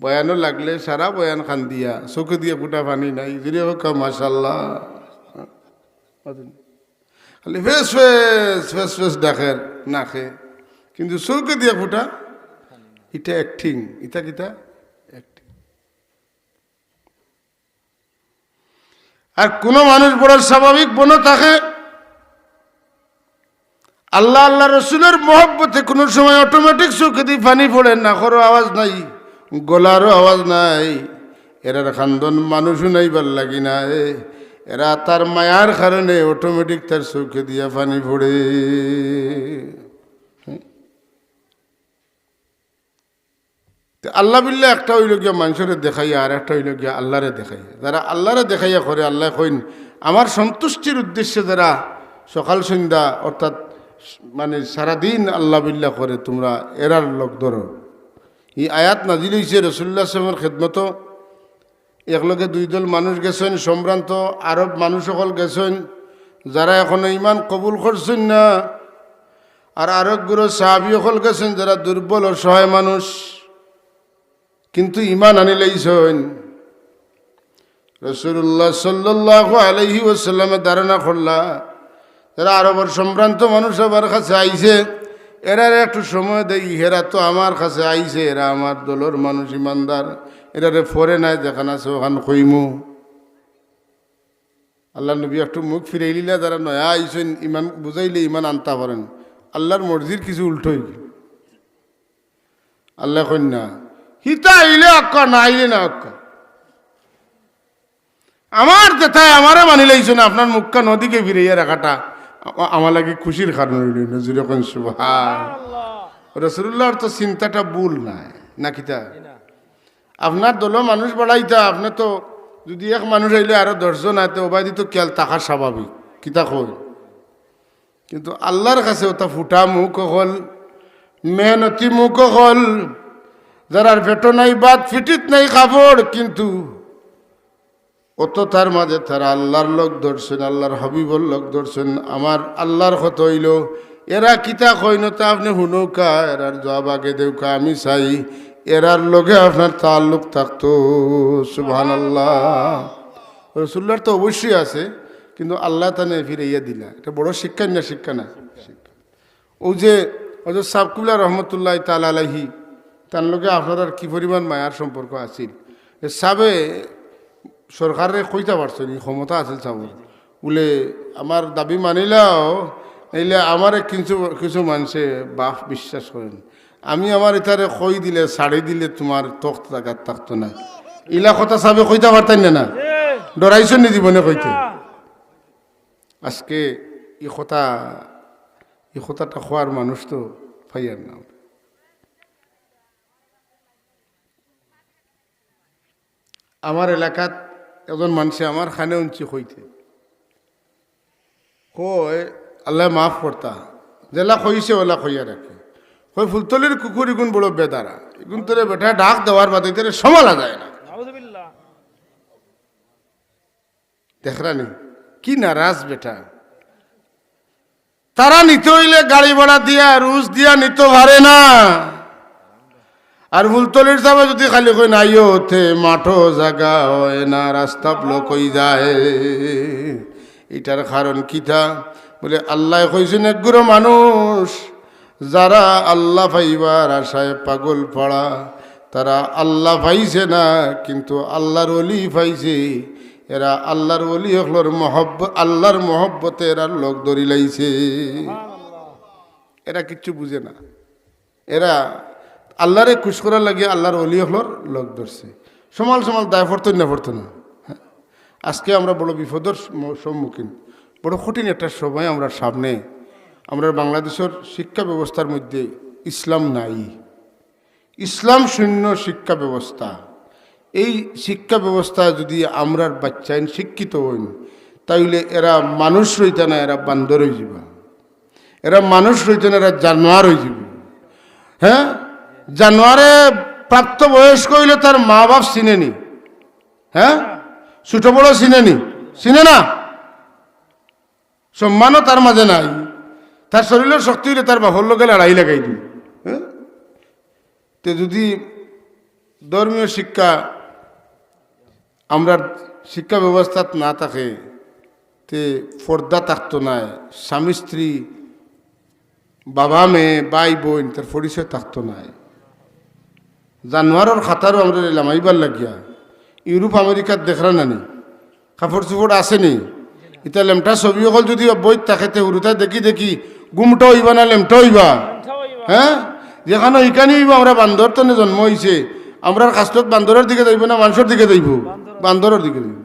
বয়ানো লাগলে সারা বয়ান কান্দিয়া, চউখে দিয়া ফুটা পানি নাই, জুরে কউক্কা মাশাআল্লাহ। খালি ফেস ফেস, ফেস ফেস ডাকের নাকে, কিন্তু চউখে দিয়া ফুটা, ইটা acting, ইটা কিতা? Acting। আর কুনু মানুষ বড় স্বাভাবিক বনো থাকে, আল্লাহ, আল্লাহ রসুলর মহব্বতে কুনু সময় automatic চউখেদি পানি পড়ে, নাকরও আওয়াজ নাই, গলারও আওয়াজ নাই। এরার কান্দন মানুষ হুনাইবার লাগি নায়, এরা তার মায়ার কারণে automatic তার চউখে দিয়া পানি পড়ে। তে আল্লাহ বিল্লাহ একটা অইলো গিয়া মানষরে দেখাইয়া, আর একটা অইলো গিয়া আল্লারে দেখাইয়া। যারা আল্লারে দেখাইয়া করে, আল্লায় কইন, "আমার সন্তুষ্টির উদ্দেশ্যে যারা সকাল সন্ধ্যা, অর্থাৎ মানে সারাদিন আল্লাহ বিল্লাহ করে, তুমরা এরার লগ ধরো।" ই আয়াত নাজিল অইছে রাসূলুল্লাহ সাল্লাল্লাহু আলাইহি ওয়াসাল্লামর খেদমতো। একলগে দুই দল মানুষ গেছইন, সম্ভ্রান্ত আরব মানুষ অকল গেছইন, যারা এখনো ঈমান কবুল করছইন না। আর আরক গুরু সাহাবী অকল গেছইন, যারা দুর্বল অসহায় মানুষ, কিন্তু ঈমান আনিলাইছইন। রাসূলুল্লাহ সাল্লাল্লাহু আলাইহি ওয়াসাল্লামে ধারণা করলা, যারা আরবর সম্ভ্রান্ত মানুষ আমার কাছে আইছে, এরারে একটু সময় দেই, এরা তো আমার কাছে আইছে, এরা আমার দলর মানুষ ইমানদার, এরারে পরে নায় যেখান আছে অখান কইমু। আল্লাহর নবী একটু মুখ ফিরাইলিলা, যারা নয়া আইছইন, ঈমান বুঝাইলে ঈমান আনতা পারইন। আল্লাহর মর্জির কিছু উল্টো অইগেল। আল্লায় কইন না, "হিতা আইলে আউক্কা, না আইলে না আউক্কা। আমার যেতায় আমারে মানিলাইছইন, আপনার মুখখান অদিকে ফিরাইয়া রাখাটা আ-, আমার লাগি খুশির কারণ অইলো না।" জুরে কইন সুবহান। রাসূলুল্লাহর তো চিন্তাটা ভুল নায়, না কিতা? আপনার দলো মানুষ বাড়াইতা, আপনে তো যুদি এক মানুষ আইলে আরো দশ জন আইতে, অবায়দি তো খিয়াল থাকা স্বাভাবিক, কিতা কইন? কিন্তু আল্লাহর কাছে অতা ফুটা মুখ অকল, মেহনতি মুখ অকল, যারার পেটো নাই ভাত, ফিটিত নাই কাপড়, কিন্তু অত তার মাঝে তারা আল্লাহর লগ ধরছইন, আল্লাহর হাবিবর লগ ধরছইন। আমার আল্লাহর কথা অইলো, এরা কিতা কইন তা আপনে হুনউক্কা, এরার জবাব আগে দেউক্কা, আমি চাই এরার লগে আপনার তাল্লুক থাকতো। সুবহানাল্লাহ। রাসূলুল্লাহর তো অবশ্যই আছে, কিন্তু আল্লায় তানে ফিরাইয়া দিলা। ইটা বড় শিক্ষা না, শিক্ষা না? শিক্ষা। অউ যে হযরত সাব কিবলা রহমতুল্লাহি তাআলা আলাইহি, তান লগে আপনারার কি পরিমাণ মায়ার সম্পর্ক আছিল। এ সাবে সরকাররে কইতা পারছইন, ই ক্ষমতা আছিল সাবর। বুলে, "আমার দাবি মানিলাও, নাইলে আমারে কিছু, কিছু মানষে বাফ বিশ্বাস করইন। আমি আমার ইতারে কই দিলে, ছাড়ি দিলে তুমার তখত জাগাত থাকতো না।" ইলা কথা সাবে কইতা পারতা না, না? ডরাইছইন নি জীবনে কইতে? আজকে ই কথা, ই কথাটা কওয়ার মানুষ তো পাইয়ার না। আমার এলাকাত একজন মানষে আমার কানে হুনছি কইতে, কয়, আল্লায় মাফ করতা, যেলা কইছে অলা কইয়া রাখে। কয়, "ফুলতলির কুকুর ইগুন বড় বেদারা, ইগুনতরে বেটায় ডাক দেওয়ার বাদে ইতারে সামালা যায় না।" নাউজুবিল্লাহ। দেখরানি, কি নারাজ বেটা। তারা নিতে অইলে গাড়ি ভাড়া দিয়া, রুজ দিয়া নিতো পারে না। আর ফুলতলির সাবে যুদি খালি কইন, "আইও তে মাঠো জাগা অয় না, রাস্তা ব্লক অইযায়।" ইটার কারণ কিতা? বুলে, আল্লায় কইছইন, এক গুরু মানুষ যারা আল্লাহ পাইবার আশায় পাগল পাড়া, তারা আল্লাহ পাইছে না, কিন্তু আল্লাহর ওলি পাইছে। এরা আল্লাহর ওলি অকলর মহব্বত, আল্লাহর মহব্বতে এরার লগ ধরিলাইছে। এরা কিচ্ছু বুঝে না। এরা আল্লাহরে খুশ করার লাগি আল্লাহর ওলি অকলর লগ ধরছে। সামাল সামাল দায় পড়তো না, পড়তো না। আজকে আমরা বড় বিপদর সম্মু-, সম্মুখীন, বড় কঠিন একটা সময় আমরার সামনে। আমরার বাংলাদেশর শিক্ষা ব্যবস্থার মধ্যে ইসলাম নাই, ইসলাম শূন্য শিক্ষা ব্যবস্থা। এই শিক্ষা ব্যবস্থা যুদি আমরার বাচ্চাইন শিক্ষিত অইন, তাইলে এরা মানুষ রইতা না, এরা বান্দর অইযিবা। এরা মানুষ রইতা না, এরা জানোয়ার অইযিবা। হ্যাঁ, জানোয়ারে প্রাপ্তবয়স্ক অইলে তার মা বাপ চিনে নি? হ্যাঁ, ছোট বড় চিনে নি? চিনে না। সম্মানও তার মাঝে নাই। তার শরীরর শক্তি অইলে তার বাপর লগে লড়াই লাগাই দিবো। হ্যাঁ? তে যদি ধর্মীয় শিক্ষা আমরার শিক্ষা ব্যবস্থাত না থাকে, তে পর্দা থাকতো নায়, স্বামী স্ত্রী, বাবা মেয়ে, ভাই বইন, তার পরিচয় থাকতো নায়। জানোয়ারর খাতারও আমরারে লামাইবার লাগিয়া ইউরোপ আমেরিকাত দেখরা নানি, কাপড় চোপড় আছে নি? ইতা লেমটা ছবি অকল যদি বইত থাকে, তে হুরুতায় দেখি দেখি গুমটা অইবা না লেমটা অইবা? হ্যাঁ, যেখানো ইখানি অইবা, আমরা বান্দর তনে জন্ম অইছে, আমরার খাসলত বান্দরর দিকে যাইবো না মানষর দিকে যাইবো? বান্দরর দিকে যাইবো।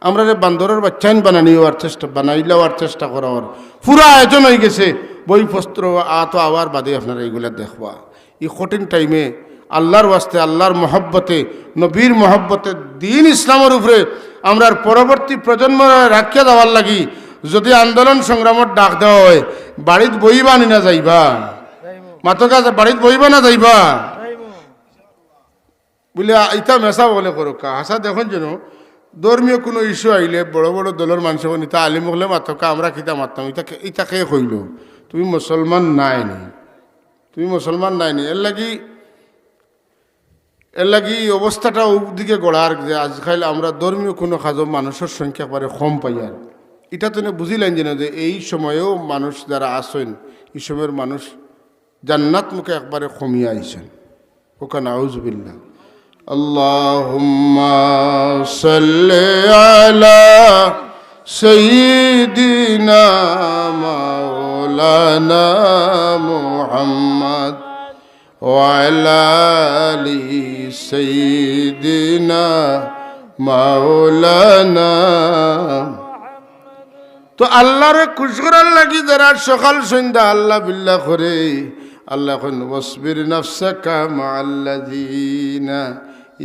আমরারে বান্দরর বাচ্চাইন বানানি অওয়ার চেষ্টা, বানাইলা অওয়ার চেষ্টা করা অর। পুরা আয়োজন অইগেছে, বইপত্র আতো আওয়ার বাদে আপনারা ইগুলা দেখবা। ই কঠিন টাইমে আল্লার ওয়াস্তে, আল্লার মহব্বতে, নবীর মহব্বতে, দ্বীন ইসলামর উপরে আমরার পরবর্তী প্রজন্মরে রাখিয়া যাওয়ার লাগি যদি আন্দোলন সংগ্রামর ডাক দেওয়া অয়, বাড়িত বইবা নি না যাইবা? মাতকা, বাড়িত বইবা না যাইবা? বুলে, ইতা মেসাব অকলে করউক্কা। হাছা দেখইন যেন ধর্মীয় কুনু issue আইলে বড় বড় দলর মানষে কইন, ইতা আলিম অকলে মাতকা, আমরা কিতা মাততাম? ইতা কে, ইতা কে কইলো? তুমি মুসলমান নায় নি, তুমি মুসলমান নায় নি। এরলাগি, এরলাগি ই অবস্থাটা অউ দিকে গড়ার যে আজকাল আমরা ধর্মীয় কুনু কাজো মানষর সংখ্যা একবারে কম পাইয়ার। ইটা তনে বুঝিলাইন যেন যে এই সময়ও মানুষ যারা আছইন, ই সময়র মানুষ জান্নাত মুখে একবারে কমিয়া আইছইন। ওখানে আউজুবিল্লাহ। اللهم صل على سيدنا مولانا محمد وعلى آل سيدنا مولانا। তো আল্লারে খুশ করার লাগি যারা সকাল সন্ধ্যা আল্লাহ বিল্লাহ করে, আল্লায় কইন, واصبر نفسك مع الذين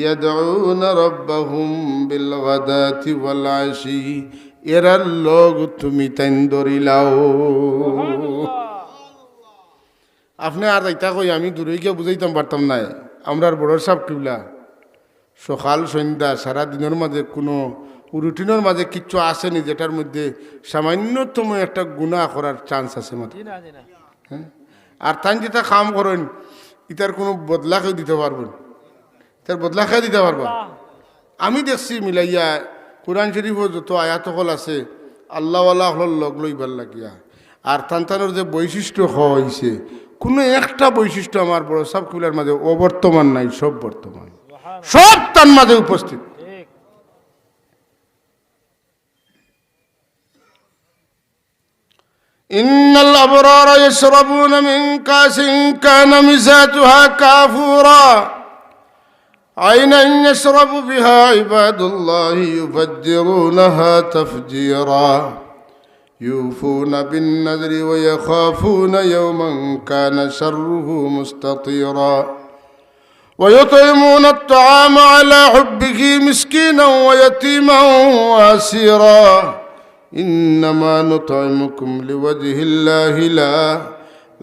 يدعون ربهم بالغداة والعشي। এরার লগ তুমি তাইন ধরিলাও। আপনে আর যাইতা কই, আমি দূরে গিয়া বুঝাইতাম পারতাম নায়। আমরার বড় সাব কিবলা সকাল সন্ধ্যা সারা দিনর মাঝে কুনু রুটিনর মাঝে কিচ্ছু আছে নি যেটার মধ্যে সামান্যতম একটা গুনাহ করার chance আছে মাত্র। জি না, জি না। হ্যাঁ? আর তাইন যেটা কাম করইন, ইতার কুনু বদলা কেউ দিতা পারবো না। ইতার বদলা কেউ দিতা পারবা? আমি দেখছি মিলাইয়া, কোরআন শরীফো যত আয়াত অকল আছে, আল্লাহওয়ালা অকলর লগ লইবার লাগিয়া। আর তান তানর যে বৈশিষ্ট্য কওয়া অইছে, কুনু একটা বৈশিষ্ট্য আমার বড় সাব কিবলার মাঝে অবর্তমান নাই, সব বর্তমান, সব তান মাঝে উপস্থিত। إن الأبرار يشربون من كأس كان مزاجها كافورا عينا يشرب بها عباد الله يفجرونها تفجيرا يوفون بالنذر ويخافون يوما كان شره مستطيرا ويطعمون الطعام على حبه مسكينا ويتيما وأسيرا إنما نطعمكم لوجه الله لا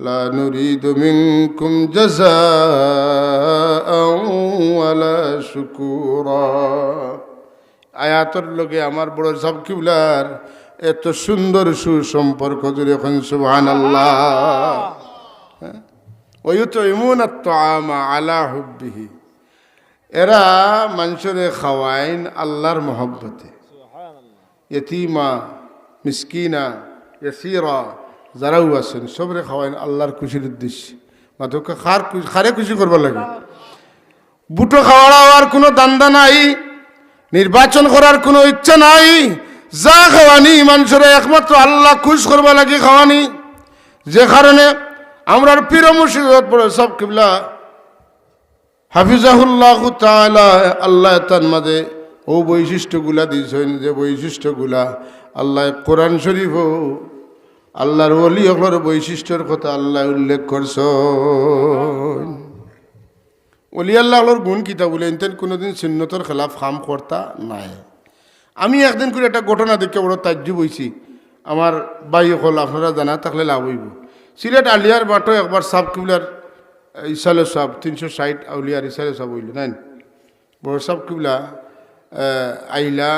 لا نريد منكم جزاء ولا شكورا। আয়াতর লগে আমার বড় সাব কিবলার এত সুন্দর সুসম্পর্ক, জুরে কইন সুবহানাল্লাহ। হ্যাঁ? ويطعمون الطعام على حبه। এরা মানষরে খাওয়াইন আল্লাহর মহব্বতে। ইয়তিমা, মিসকিনা, ইয়াসিরা, যারাও আছইন, সবরে খাওয়াইন আল্লাহর খুশির উদ্দেশ্যে। মাতকা, কার খু-, কারে খুশি করবার লাগি? বুটো খাওয়ার কুনু ধান্দা নাই, নির্বাচন করার কুনু ইচ্ছা নাই। যা খাওয়ানি মানষরে একমাত্র আল্লাহ খুশ করবার লাগি খাওয়ানি। যে কারণে আমরার পীর মুর্শিদ হযরত বড় সাব কিবলা হাফিজাহুল্লাহু তাআলা, আল্লায় তান মাঝে অউ বৈশিষ্ট্যগুলা দিছইন, যে বৈশিষ্ট্যগুলা আল্লায় কোরআন শরীফো আল্লাহর ওলি অকলর বৈশিষ্ট্যর কথা আল্লায় উল্লেখ করছইন। ওলি আল্লাহ অকলর গুণ কিতা বুলে, ইনতাইন কুনুদিন সুন্নতর খেলাফ কাম করতা নায়। আমি একদিন করি একটা ঘটনা দেখিয়া বড় তাজ্জুব অইছি। আমার ভাই অকল, আপনারা জানা থাকলে লাভ অইবো। সিলেট আলিয়ার বাটো একবার সাব কিবলার ইসালে সাব, তিনশো ষাইট আউলিয়ার ইসালে সাব অইলো, নাইন? বড় সাব কিবলা, আহ, আইলা,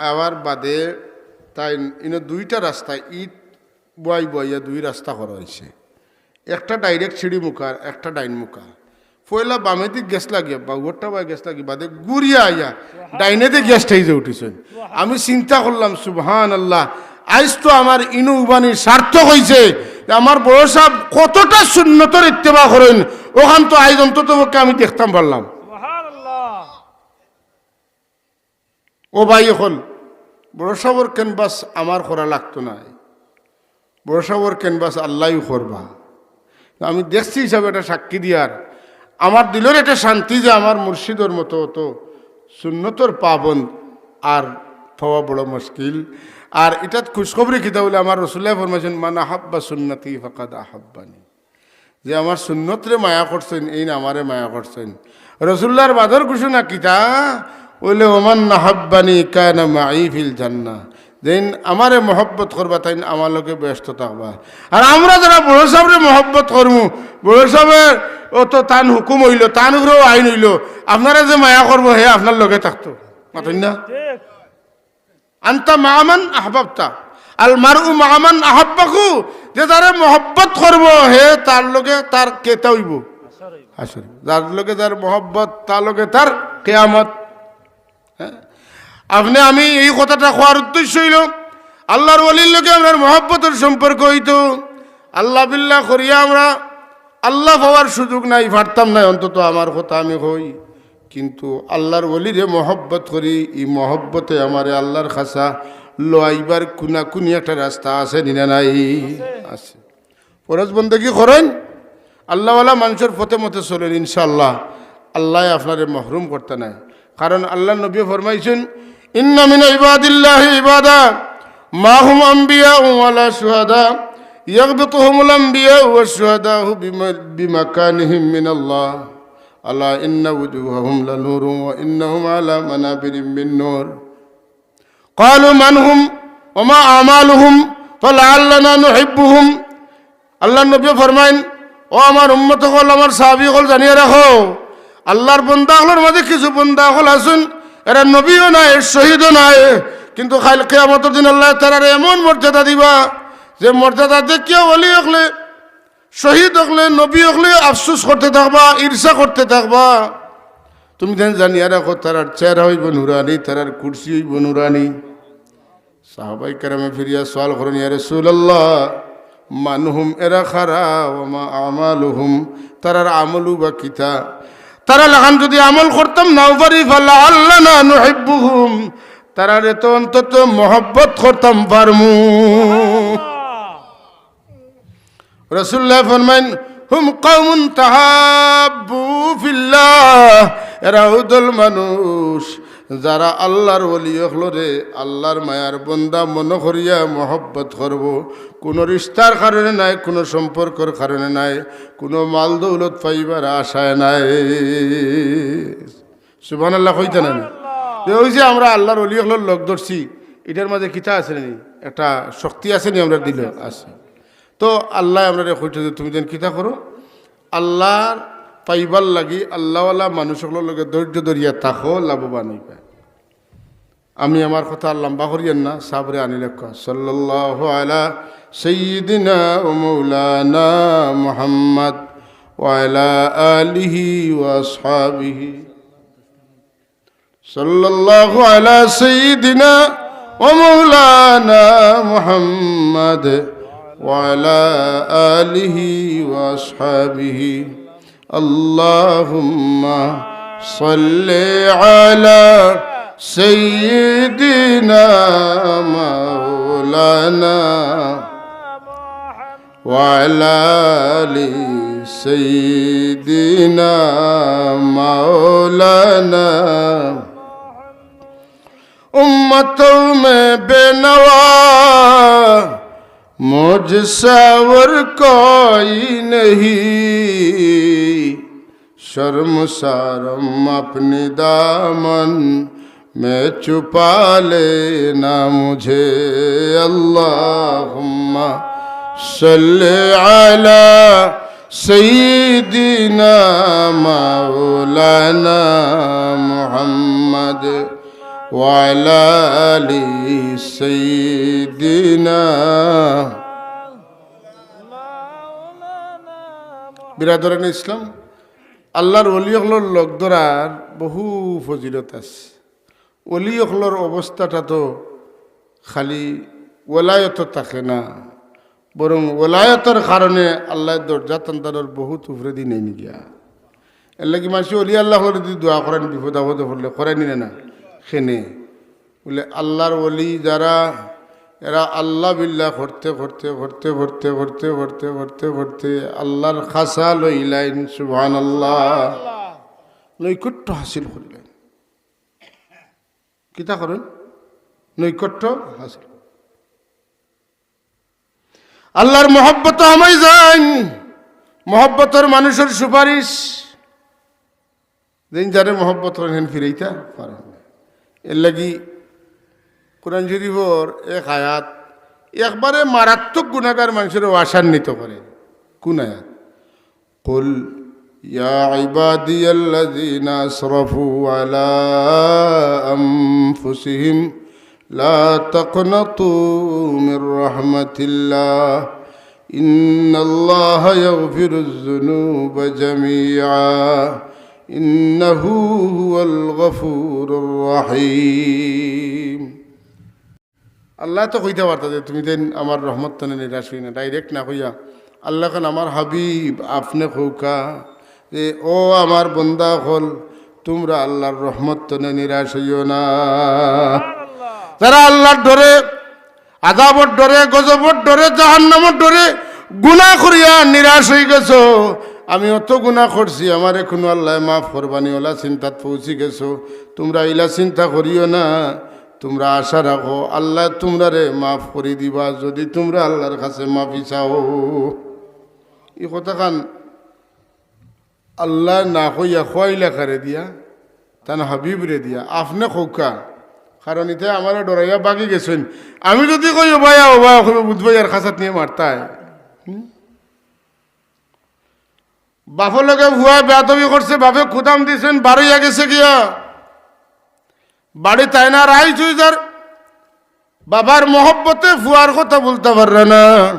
আওয়ার বাদে তাইন ইনো দুইটা রাস্তা, ইট বুয়াই বুয়াইয়া দুই রাস্তা করা অইছে। একটা direct সিঁড়ি মুখা, একটা ডাইন মুখা। পয়লা বামেদি গ্যাস লাগিয়া, বাউরটা বায় গ্যাস লাগি, বাদে ঘুরিয়া আইয়া ডাইনেদি গ্যাস থাকি উঠিছইন। আমি চিন্তা করলাম, সুবহানাল্লাহ, আইজ তো আমার ইনো উবানি সার্থক অইছে, যে আমার বড় সাব কতটা সুন্নতর ইত্তেবা করইন, অখান তো আইজ অন্তত পক্ষে আমি দেখতাম পারলাম। ও ভাই, অখন বড় সাবর canvass আমার করা লাগতো নায়, বড় সাবর canvass আল্লায়উ করবা। আমি দেখছি হিসাবে একটা সাক্ষী দিয়ার, আমার দিলর একটা শান্তি যে আমার মুর্শিদর মতো অত সুন্নতর পাবন্দ আর পাওয়া বড় মুশকিল। আর ইটাত খুশখবরি কিতা বলে, আমার রসুল্লায় ফরমাইছইন, "মান আহাব্বা সুন্নতি ফাকাদ আহাব্বানি।" যে আমার সুন্নতরে মায়া করছইন, এইন আমারে মায়া করছইন। রসুল্লার বাদর ঘোষণা কিতা? বলে, "ওমান আহাব্বানি কানা মাই ফিল জান্নাহ।" যেইন আমারে মহব্বত করবা, তাইন আমার লগে বেহেস্তো থাকবা। আর আমরা যারা বড় সাবরে মহব্বত করমু, বড় সাবর অত তান হুকুম অইলো, তান উপরেও আইন অইলো, আপনারে যে মায়া করবো, হে আপনার লগে থাকতো। মাতইন না? আনতা মা'আ মান আহবাবতা, আল মারউ মা'আ মান আহাব্বাহু। যে যারে মহব্বত করবো, হে তার লগে তার কিতা অইবো? হাশর। যার লগে যার মহব্বত, তার লগে তার কিয়ামত। হ্যাঁ? আপনে আমি এই কথাটা কওয়ার উদ্দেশ্য অইলো, আল্লার ওলির লগে আমরার মহব্বতর সম্পর্ক অইতো। আল্লা বিল্লা করিয়া আমরা আল্লা পাওয়ার সুযোগ নাই, পারতাম নায়, অন্তত আমার কথা আমি কই। কিন্তু আল্লার ওলিরে মহব্বত করি, ই মহব্বতে আমারে আল্লার কাছা লওয়াইবার কুনাকুনি একটা রাস্তা আছে নি না নাই? আছে। ফরজ বন্দেগি করইন, আল্লাওয়ালা মানষর পথে মতে চলইন, ইনশাআল্লাহ আল্লায় আপনারে মহরুম করতা নায়। কারণ আল্লার নবীয়ে ফরমাইছইন, "ইন্না মিন ইবাদিল্লাহি ইবাদা মা হুম আম্বিয়া ওয়ালা শুহাদা, ইয়াগবিতুহুমুল আম্বিয়া ওয়াশ শুহাদা বিমা-, বিমাকানিহিম মিনাল্লাহ।" আলা ইন্না উজুহাহুম লানুরুন ওয়া ইন্নাহুম আলা মানাবিরিম মিন নূর। ক্বালু মান হুম ওয়া মা আমালুহুম ফালাআল্লানা নুহিব্বুহুম। আল্লার নবী ফরমাইন, "ও আমার উম্মত অকল, আমার সাহাবী অকল, জানিয়া রাখো, আল্লার বন্দা অকলর মাঝে কিছু বন্দা অকল আছইন, এরা নবীও নায়, শহীদও নায়, কিন্তু কাইল কিয়ামতর দিন আল্লায় তারারে এমন মর্যাদা দিবা, যে মর্যাদা দেখিয়া ওলি অকলে, শহীদ অকলে, নবী অকলে আফসোস করতে থাকবা, ঈর্ষা করতে থাকবা।" তুমি যেন জানিয়া রাখো, তারার চেহারা অইবো নুরানি, তারার কুরসি অইবো নুরানি। সাহাবায়ে কেরামে ফিরিয়া সওয়াল করইন, "ইয়া রাসূলুল্লাহ, মান হুম, এরা কারা, ওয়া মা আমালুহুম, তারার আমলউ বা কিতা?" তারা লাখান যদি আমল করতাম নাও পারি, ফালাআল্লানা নুহিব্বুহুম, তারারে তো অন্তত মহব্বত করতাম পারমু। রাসূলুল্লায় ফরমাইন, "হুম কওমুন তাহাব্বু ফিল্লাহ।" এরা অউ দল মানুষ, যারা আল্লার ওলি অকলরে আল্লার মায়ার বন্দা মনো করিয়া মহব্বত করবো। কুনু রিশতার কারণে নায়, কুনু সম্পর্কর কারণে নায়, কুনু মাল দৌলত পাইবার আশায় নায়। সুবহানাল্লাহ কইতা নায় নি? যে অউ যে আমরা আল্লার ওলি অকলর লগ ধরছি, ইটার মাঝে কিতা আছে নি? একটা শক্তি আছে নি আমরার দিলো? আছে। তো আল্লায় আমরারে কইতা যে তুমি যেন কিতা করো, আল্লার পাইবার লাগি আল্লাওয়ালা মানুষ অকলর লগে ধৈর্য ধরিয়া থাকো, লাভবান অইবা। আমি আমার কথা আর লম্বা করিয়ার না, সাবরে আনিল। সাল্লাল্লাহু আলা সাইয়্যিদিনা ওয়া মাওলানা মুহাম্মদ ওয়া আলা আলিহি ওয়া আসহাবিহি। সাল্লাল্লাহু আলা সাইয়্যিদিনা ওয়া মাওলানা মুহাম্মদ ওয়া আলা আলিহি ওয়া আসহাবিহি। আল্লাহুম্মা সাল্লি আলা সাইয়্যিদিনা মাওলানা ওয়া আলা আলি সাইয়্যিদিনা মাওলানা। উম্মতোঁ মে বেনওয়া মুঝসে অওর কোই নেহি, শরম শরম অপনে দামন মে ছুপা লেনা মুঝে। আল্লাহুম্মা সাল্লি আলা সাইয়্যিদিনা মাওলানা মুহাম্মদ ওয়া আলা আলি সাইয়্যিদিনা বিরাদরানে ইসলাম, আল্লাহর ওলি অকলর লগ ধরার বহু ফজিলত আছে। ওলি অকলর অবস্থাটা তো খালি ওলায়ত থাকে না, বরং ওলায়তর কারণে আল্লায় দরজা তান্তারর বহুত উপরেদি নেইন গিয়া। এরলাগি মানষে ওলি আল্লাহ অকলরে যদি দোয়া করেন, বিপদ আপদে পড়লে করেনি না, না? কেনে বুলে আল্লাহর ওলি যারা, এরা আল্লাহ বিল্লাহ করতে করতে করতে করতে করতে করতে করতে করতে আল্লাহর খাসা লইলাইন। সুবহানাল্লাহ। নৈকট্য হাসিল করিলাইন। কিতা করেন? নৈকট্য হাসিল। আল্লাহর মহব্বত হামাই যাইন। মহব্বতর মানুষর সুপারিশ, যেইন যারে মহব্বত করেন, হেন ফিরাইতা পারেন না। এরলাগি কোরআন শরীফর এক আয়াত একবারে মারাত্মক গুনাগার মানষরে আশান্বিত করে। কোন আয়াত? قل يا عبادي الذين أسرفوا على أنفسهم لا تقنطوا من رحمة الله إن الله يغفر الذنوب جميعا إنه هو الغفور الرحيم. আল্লায় তো কইতা পারতা যে, "তুমি তাইন আমার রহমত তনে নিরাশ অইও না।" Direct না কইয়া, আল্লাহ খান, "আমার হাবিব, আপনে কউক্কা যে, ও আমার বন্দা অকল, তুমরা আল্লাহর রহমত তনে নিরাশ অইও না।" যারা আল্লাহর ডরে, আযাবর ডরে, গজবর ডরে, জাহান্নামর ডরে গুনা করিয়া নিরাশ অইগেছো, "আমি অত গুনা করছি, আমারে কুনু আল্লায় মাফ করবা নি?" অলা চিন্তাত পৌঁছি গেছো, তুমরা ইলা চিন্তা করিও না। তুমরা আশা রাখো, আল্লায় তুমরারে মাফ করি দিবা, যুদি তুমরা আল্লাহর কাছে মাফি চাও। ই কথাখান আল্লায় না কইয়া কওয়াইলা কারে দিয়া? তান হাবিবরে দিয়া। আপনে কউক্কা, কারণ ইতায় আমারে ডরাইয়া ভাগি গেছইন। আমি যুদি কই, "ও ভাইয়া, ও ভাইয়া", কইবো, "বুধ ভাইয়ার খাসাত নিয়া মারতায়।" হুম? বাপর লগে পুয়ায় বেয়াদবি করছে, বাপে কুদাম দিছইন, বারইয়া গেছে গিয়া। বাড়িত আইনা রাইত অই যার, বাবার মহব্বতে পুয়ার কথা বুলতা পাররা না।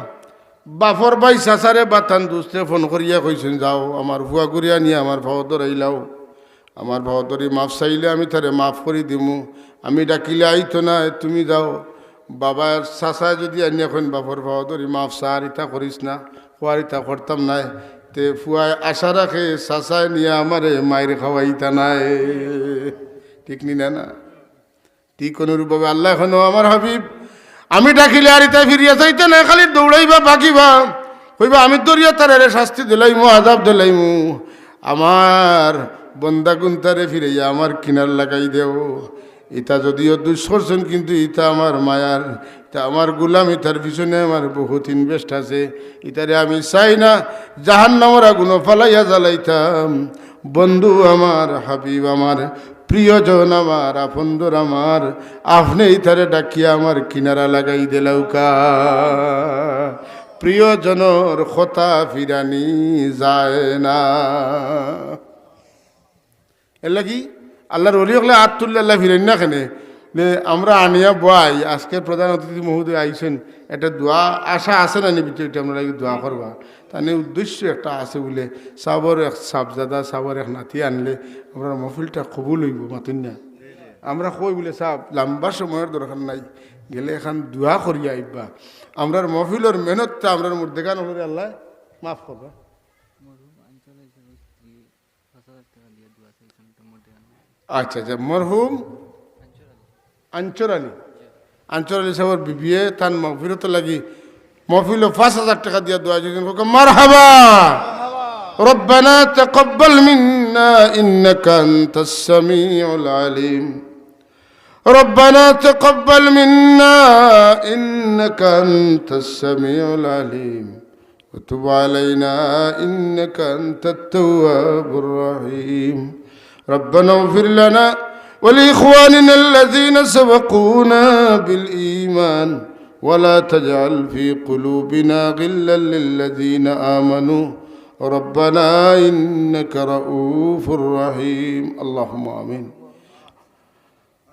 বাপর ভাই চাচারে বা তান দুস্তে ফোন করিয়া কইছইন, "যাও, আমার পুয়া ঘুরিয়া নিয়া আমার পাও ধরাইলাও, আমার পাও ধরি মাফ চাইলে আমি তারে মাফ করি দিমু, আমি ডাকিলে আইতো নায়, তুমি যাও।" বাবার চাচায় যুদি আনিয়া কইন, "বাপর পাও ধরি মাফ চা, আর ইতা করিস না", কওয়ার ইতা করতাম নায়, তে পুয়ায় আশা রাখে, "চাচায় নিয়া আমারে মাইর খাওয়াইতা নায়।" ঠিক নি না, না? ঠিক অনুরূপভাবে আল্লায় কইন, "ও আমার হাবিব, আমি ডাকিলে আর ইতায় ফিরিয়া চাইতা নায়, খালি দৌড়াইবা, ভাগিবা, কইবা, 'আমি ধরিয়া তারারে শাস্তি দিলাইমু, আযাব দিলাইমু, আমার বন্দাগুন তারে ফিরাইয়া আমার কিনার লাগাই দেও।'" ইতা যুদিও দুষ করছইন, কিন্তু ইতা আমার মায়ার, ইতা আমার গুলাম, ইতার পিছনে আমার বহুত invest আছে, ইতারে আমি চাই না জাহান্নামর আগুনো ফালাইয়া জ্বালাইতাম। বন্ধু আমার, হাবিব আমার, প্রিয়জন আমার, আপনজন আমার, আপনে ইতারে ডাকিয়া আমার কিনারা লাগাই দিলাউক্কা। প্রিয়জনর কথা ফিরানি যায় না। এরলাগি আল্লাহর ওলি অকলে আত তুললে আল্লায় ফিরাইন না কেনে? যে আমরা আনিয়া বওয়াই, আজকের প্রধান অতিথি মহোদয় আইছইন, একটা দোয়া আশা আছে না নি ভিতরে, এটা আমরা লাগি দোয়া করবা। তানে উদ্দেশ্য একটা আছে বুলে, সাবর এক সাবজাদা, সাবর এক নাতি আনলে আমরার মহফিলটা কবুল অইবো, মাতইন না? আমরা কই বুলে, "সাব, লম্বা সময়র দরকার নাই, গেলে এখান দোয়া করিয়া আইবা।" আমরার মহফিলর মেহনতটা আমরার মুর্দেগান অকলরে আল্লায় মাফ করবা। আচ্ছা, আচ্ছা, মরহুম আঞ্চর আলী, আঞ্চর আলী সাবর বিবিয়ে তান মাগফিরতর লাগি মহফিলো পাঁচ হাজার টেকা দিয়া দোয়া দিছইন। কউক্কা মারহাবা। ربنا تقبل منا إنك أنت السميع العليم. ربنا تقبل منا إنك أنت السميع العليم. وتب علينا إنك أنت التواب الرحيم. ربنا اغفر لنا ولإخواننا الذين سبقونا بالإيمان ولا تجعل في قلوبنا غلا للذين آمنوا ربنا إنك رءوف رحيم. اللهم آمين.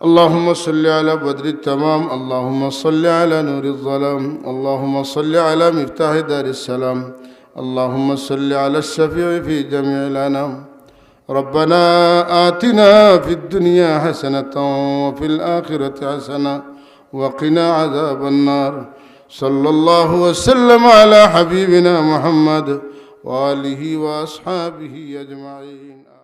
اللهم صل على بدر التمام، اللهم صل على نور الظلام، اللهم صل على مفتاح دار السلام، اللهم صل على الشفيع في جميع الأنام. ربنا آتنا في الدنيا حسنة وفي الآخرة حسنة وقنا عذاب النار. صلى الله وسلم على حبيبنا محمد وآله وأصحابه أجمعين.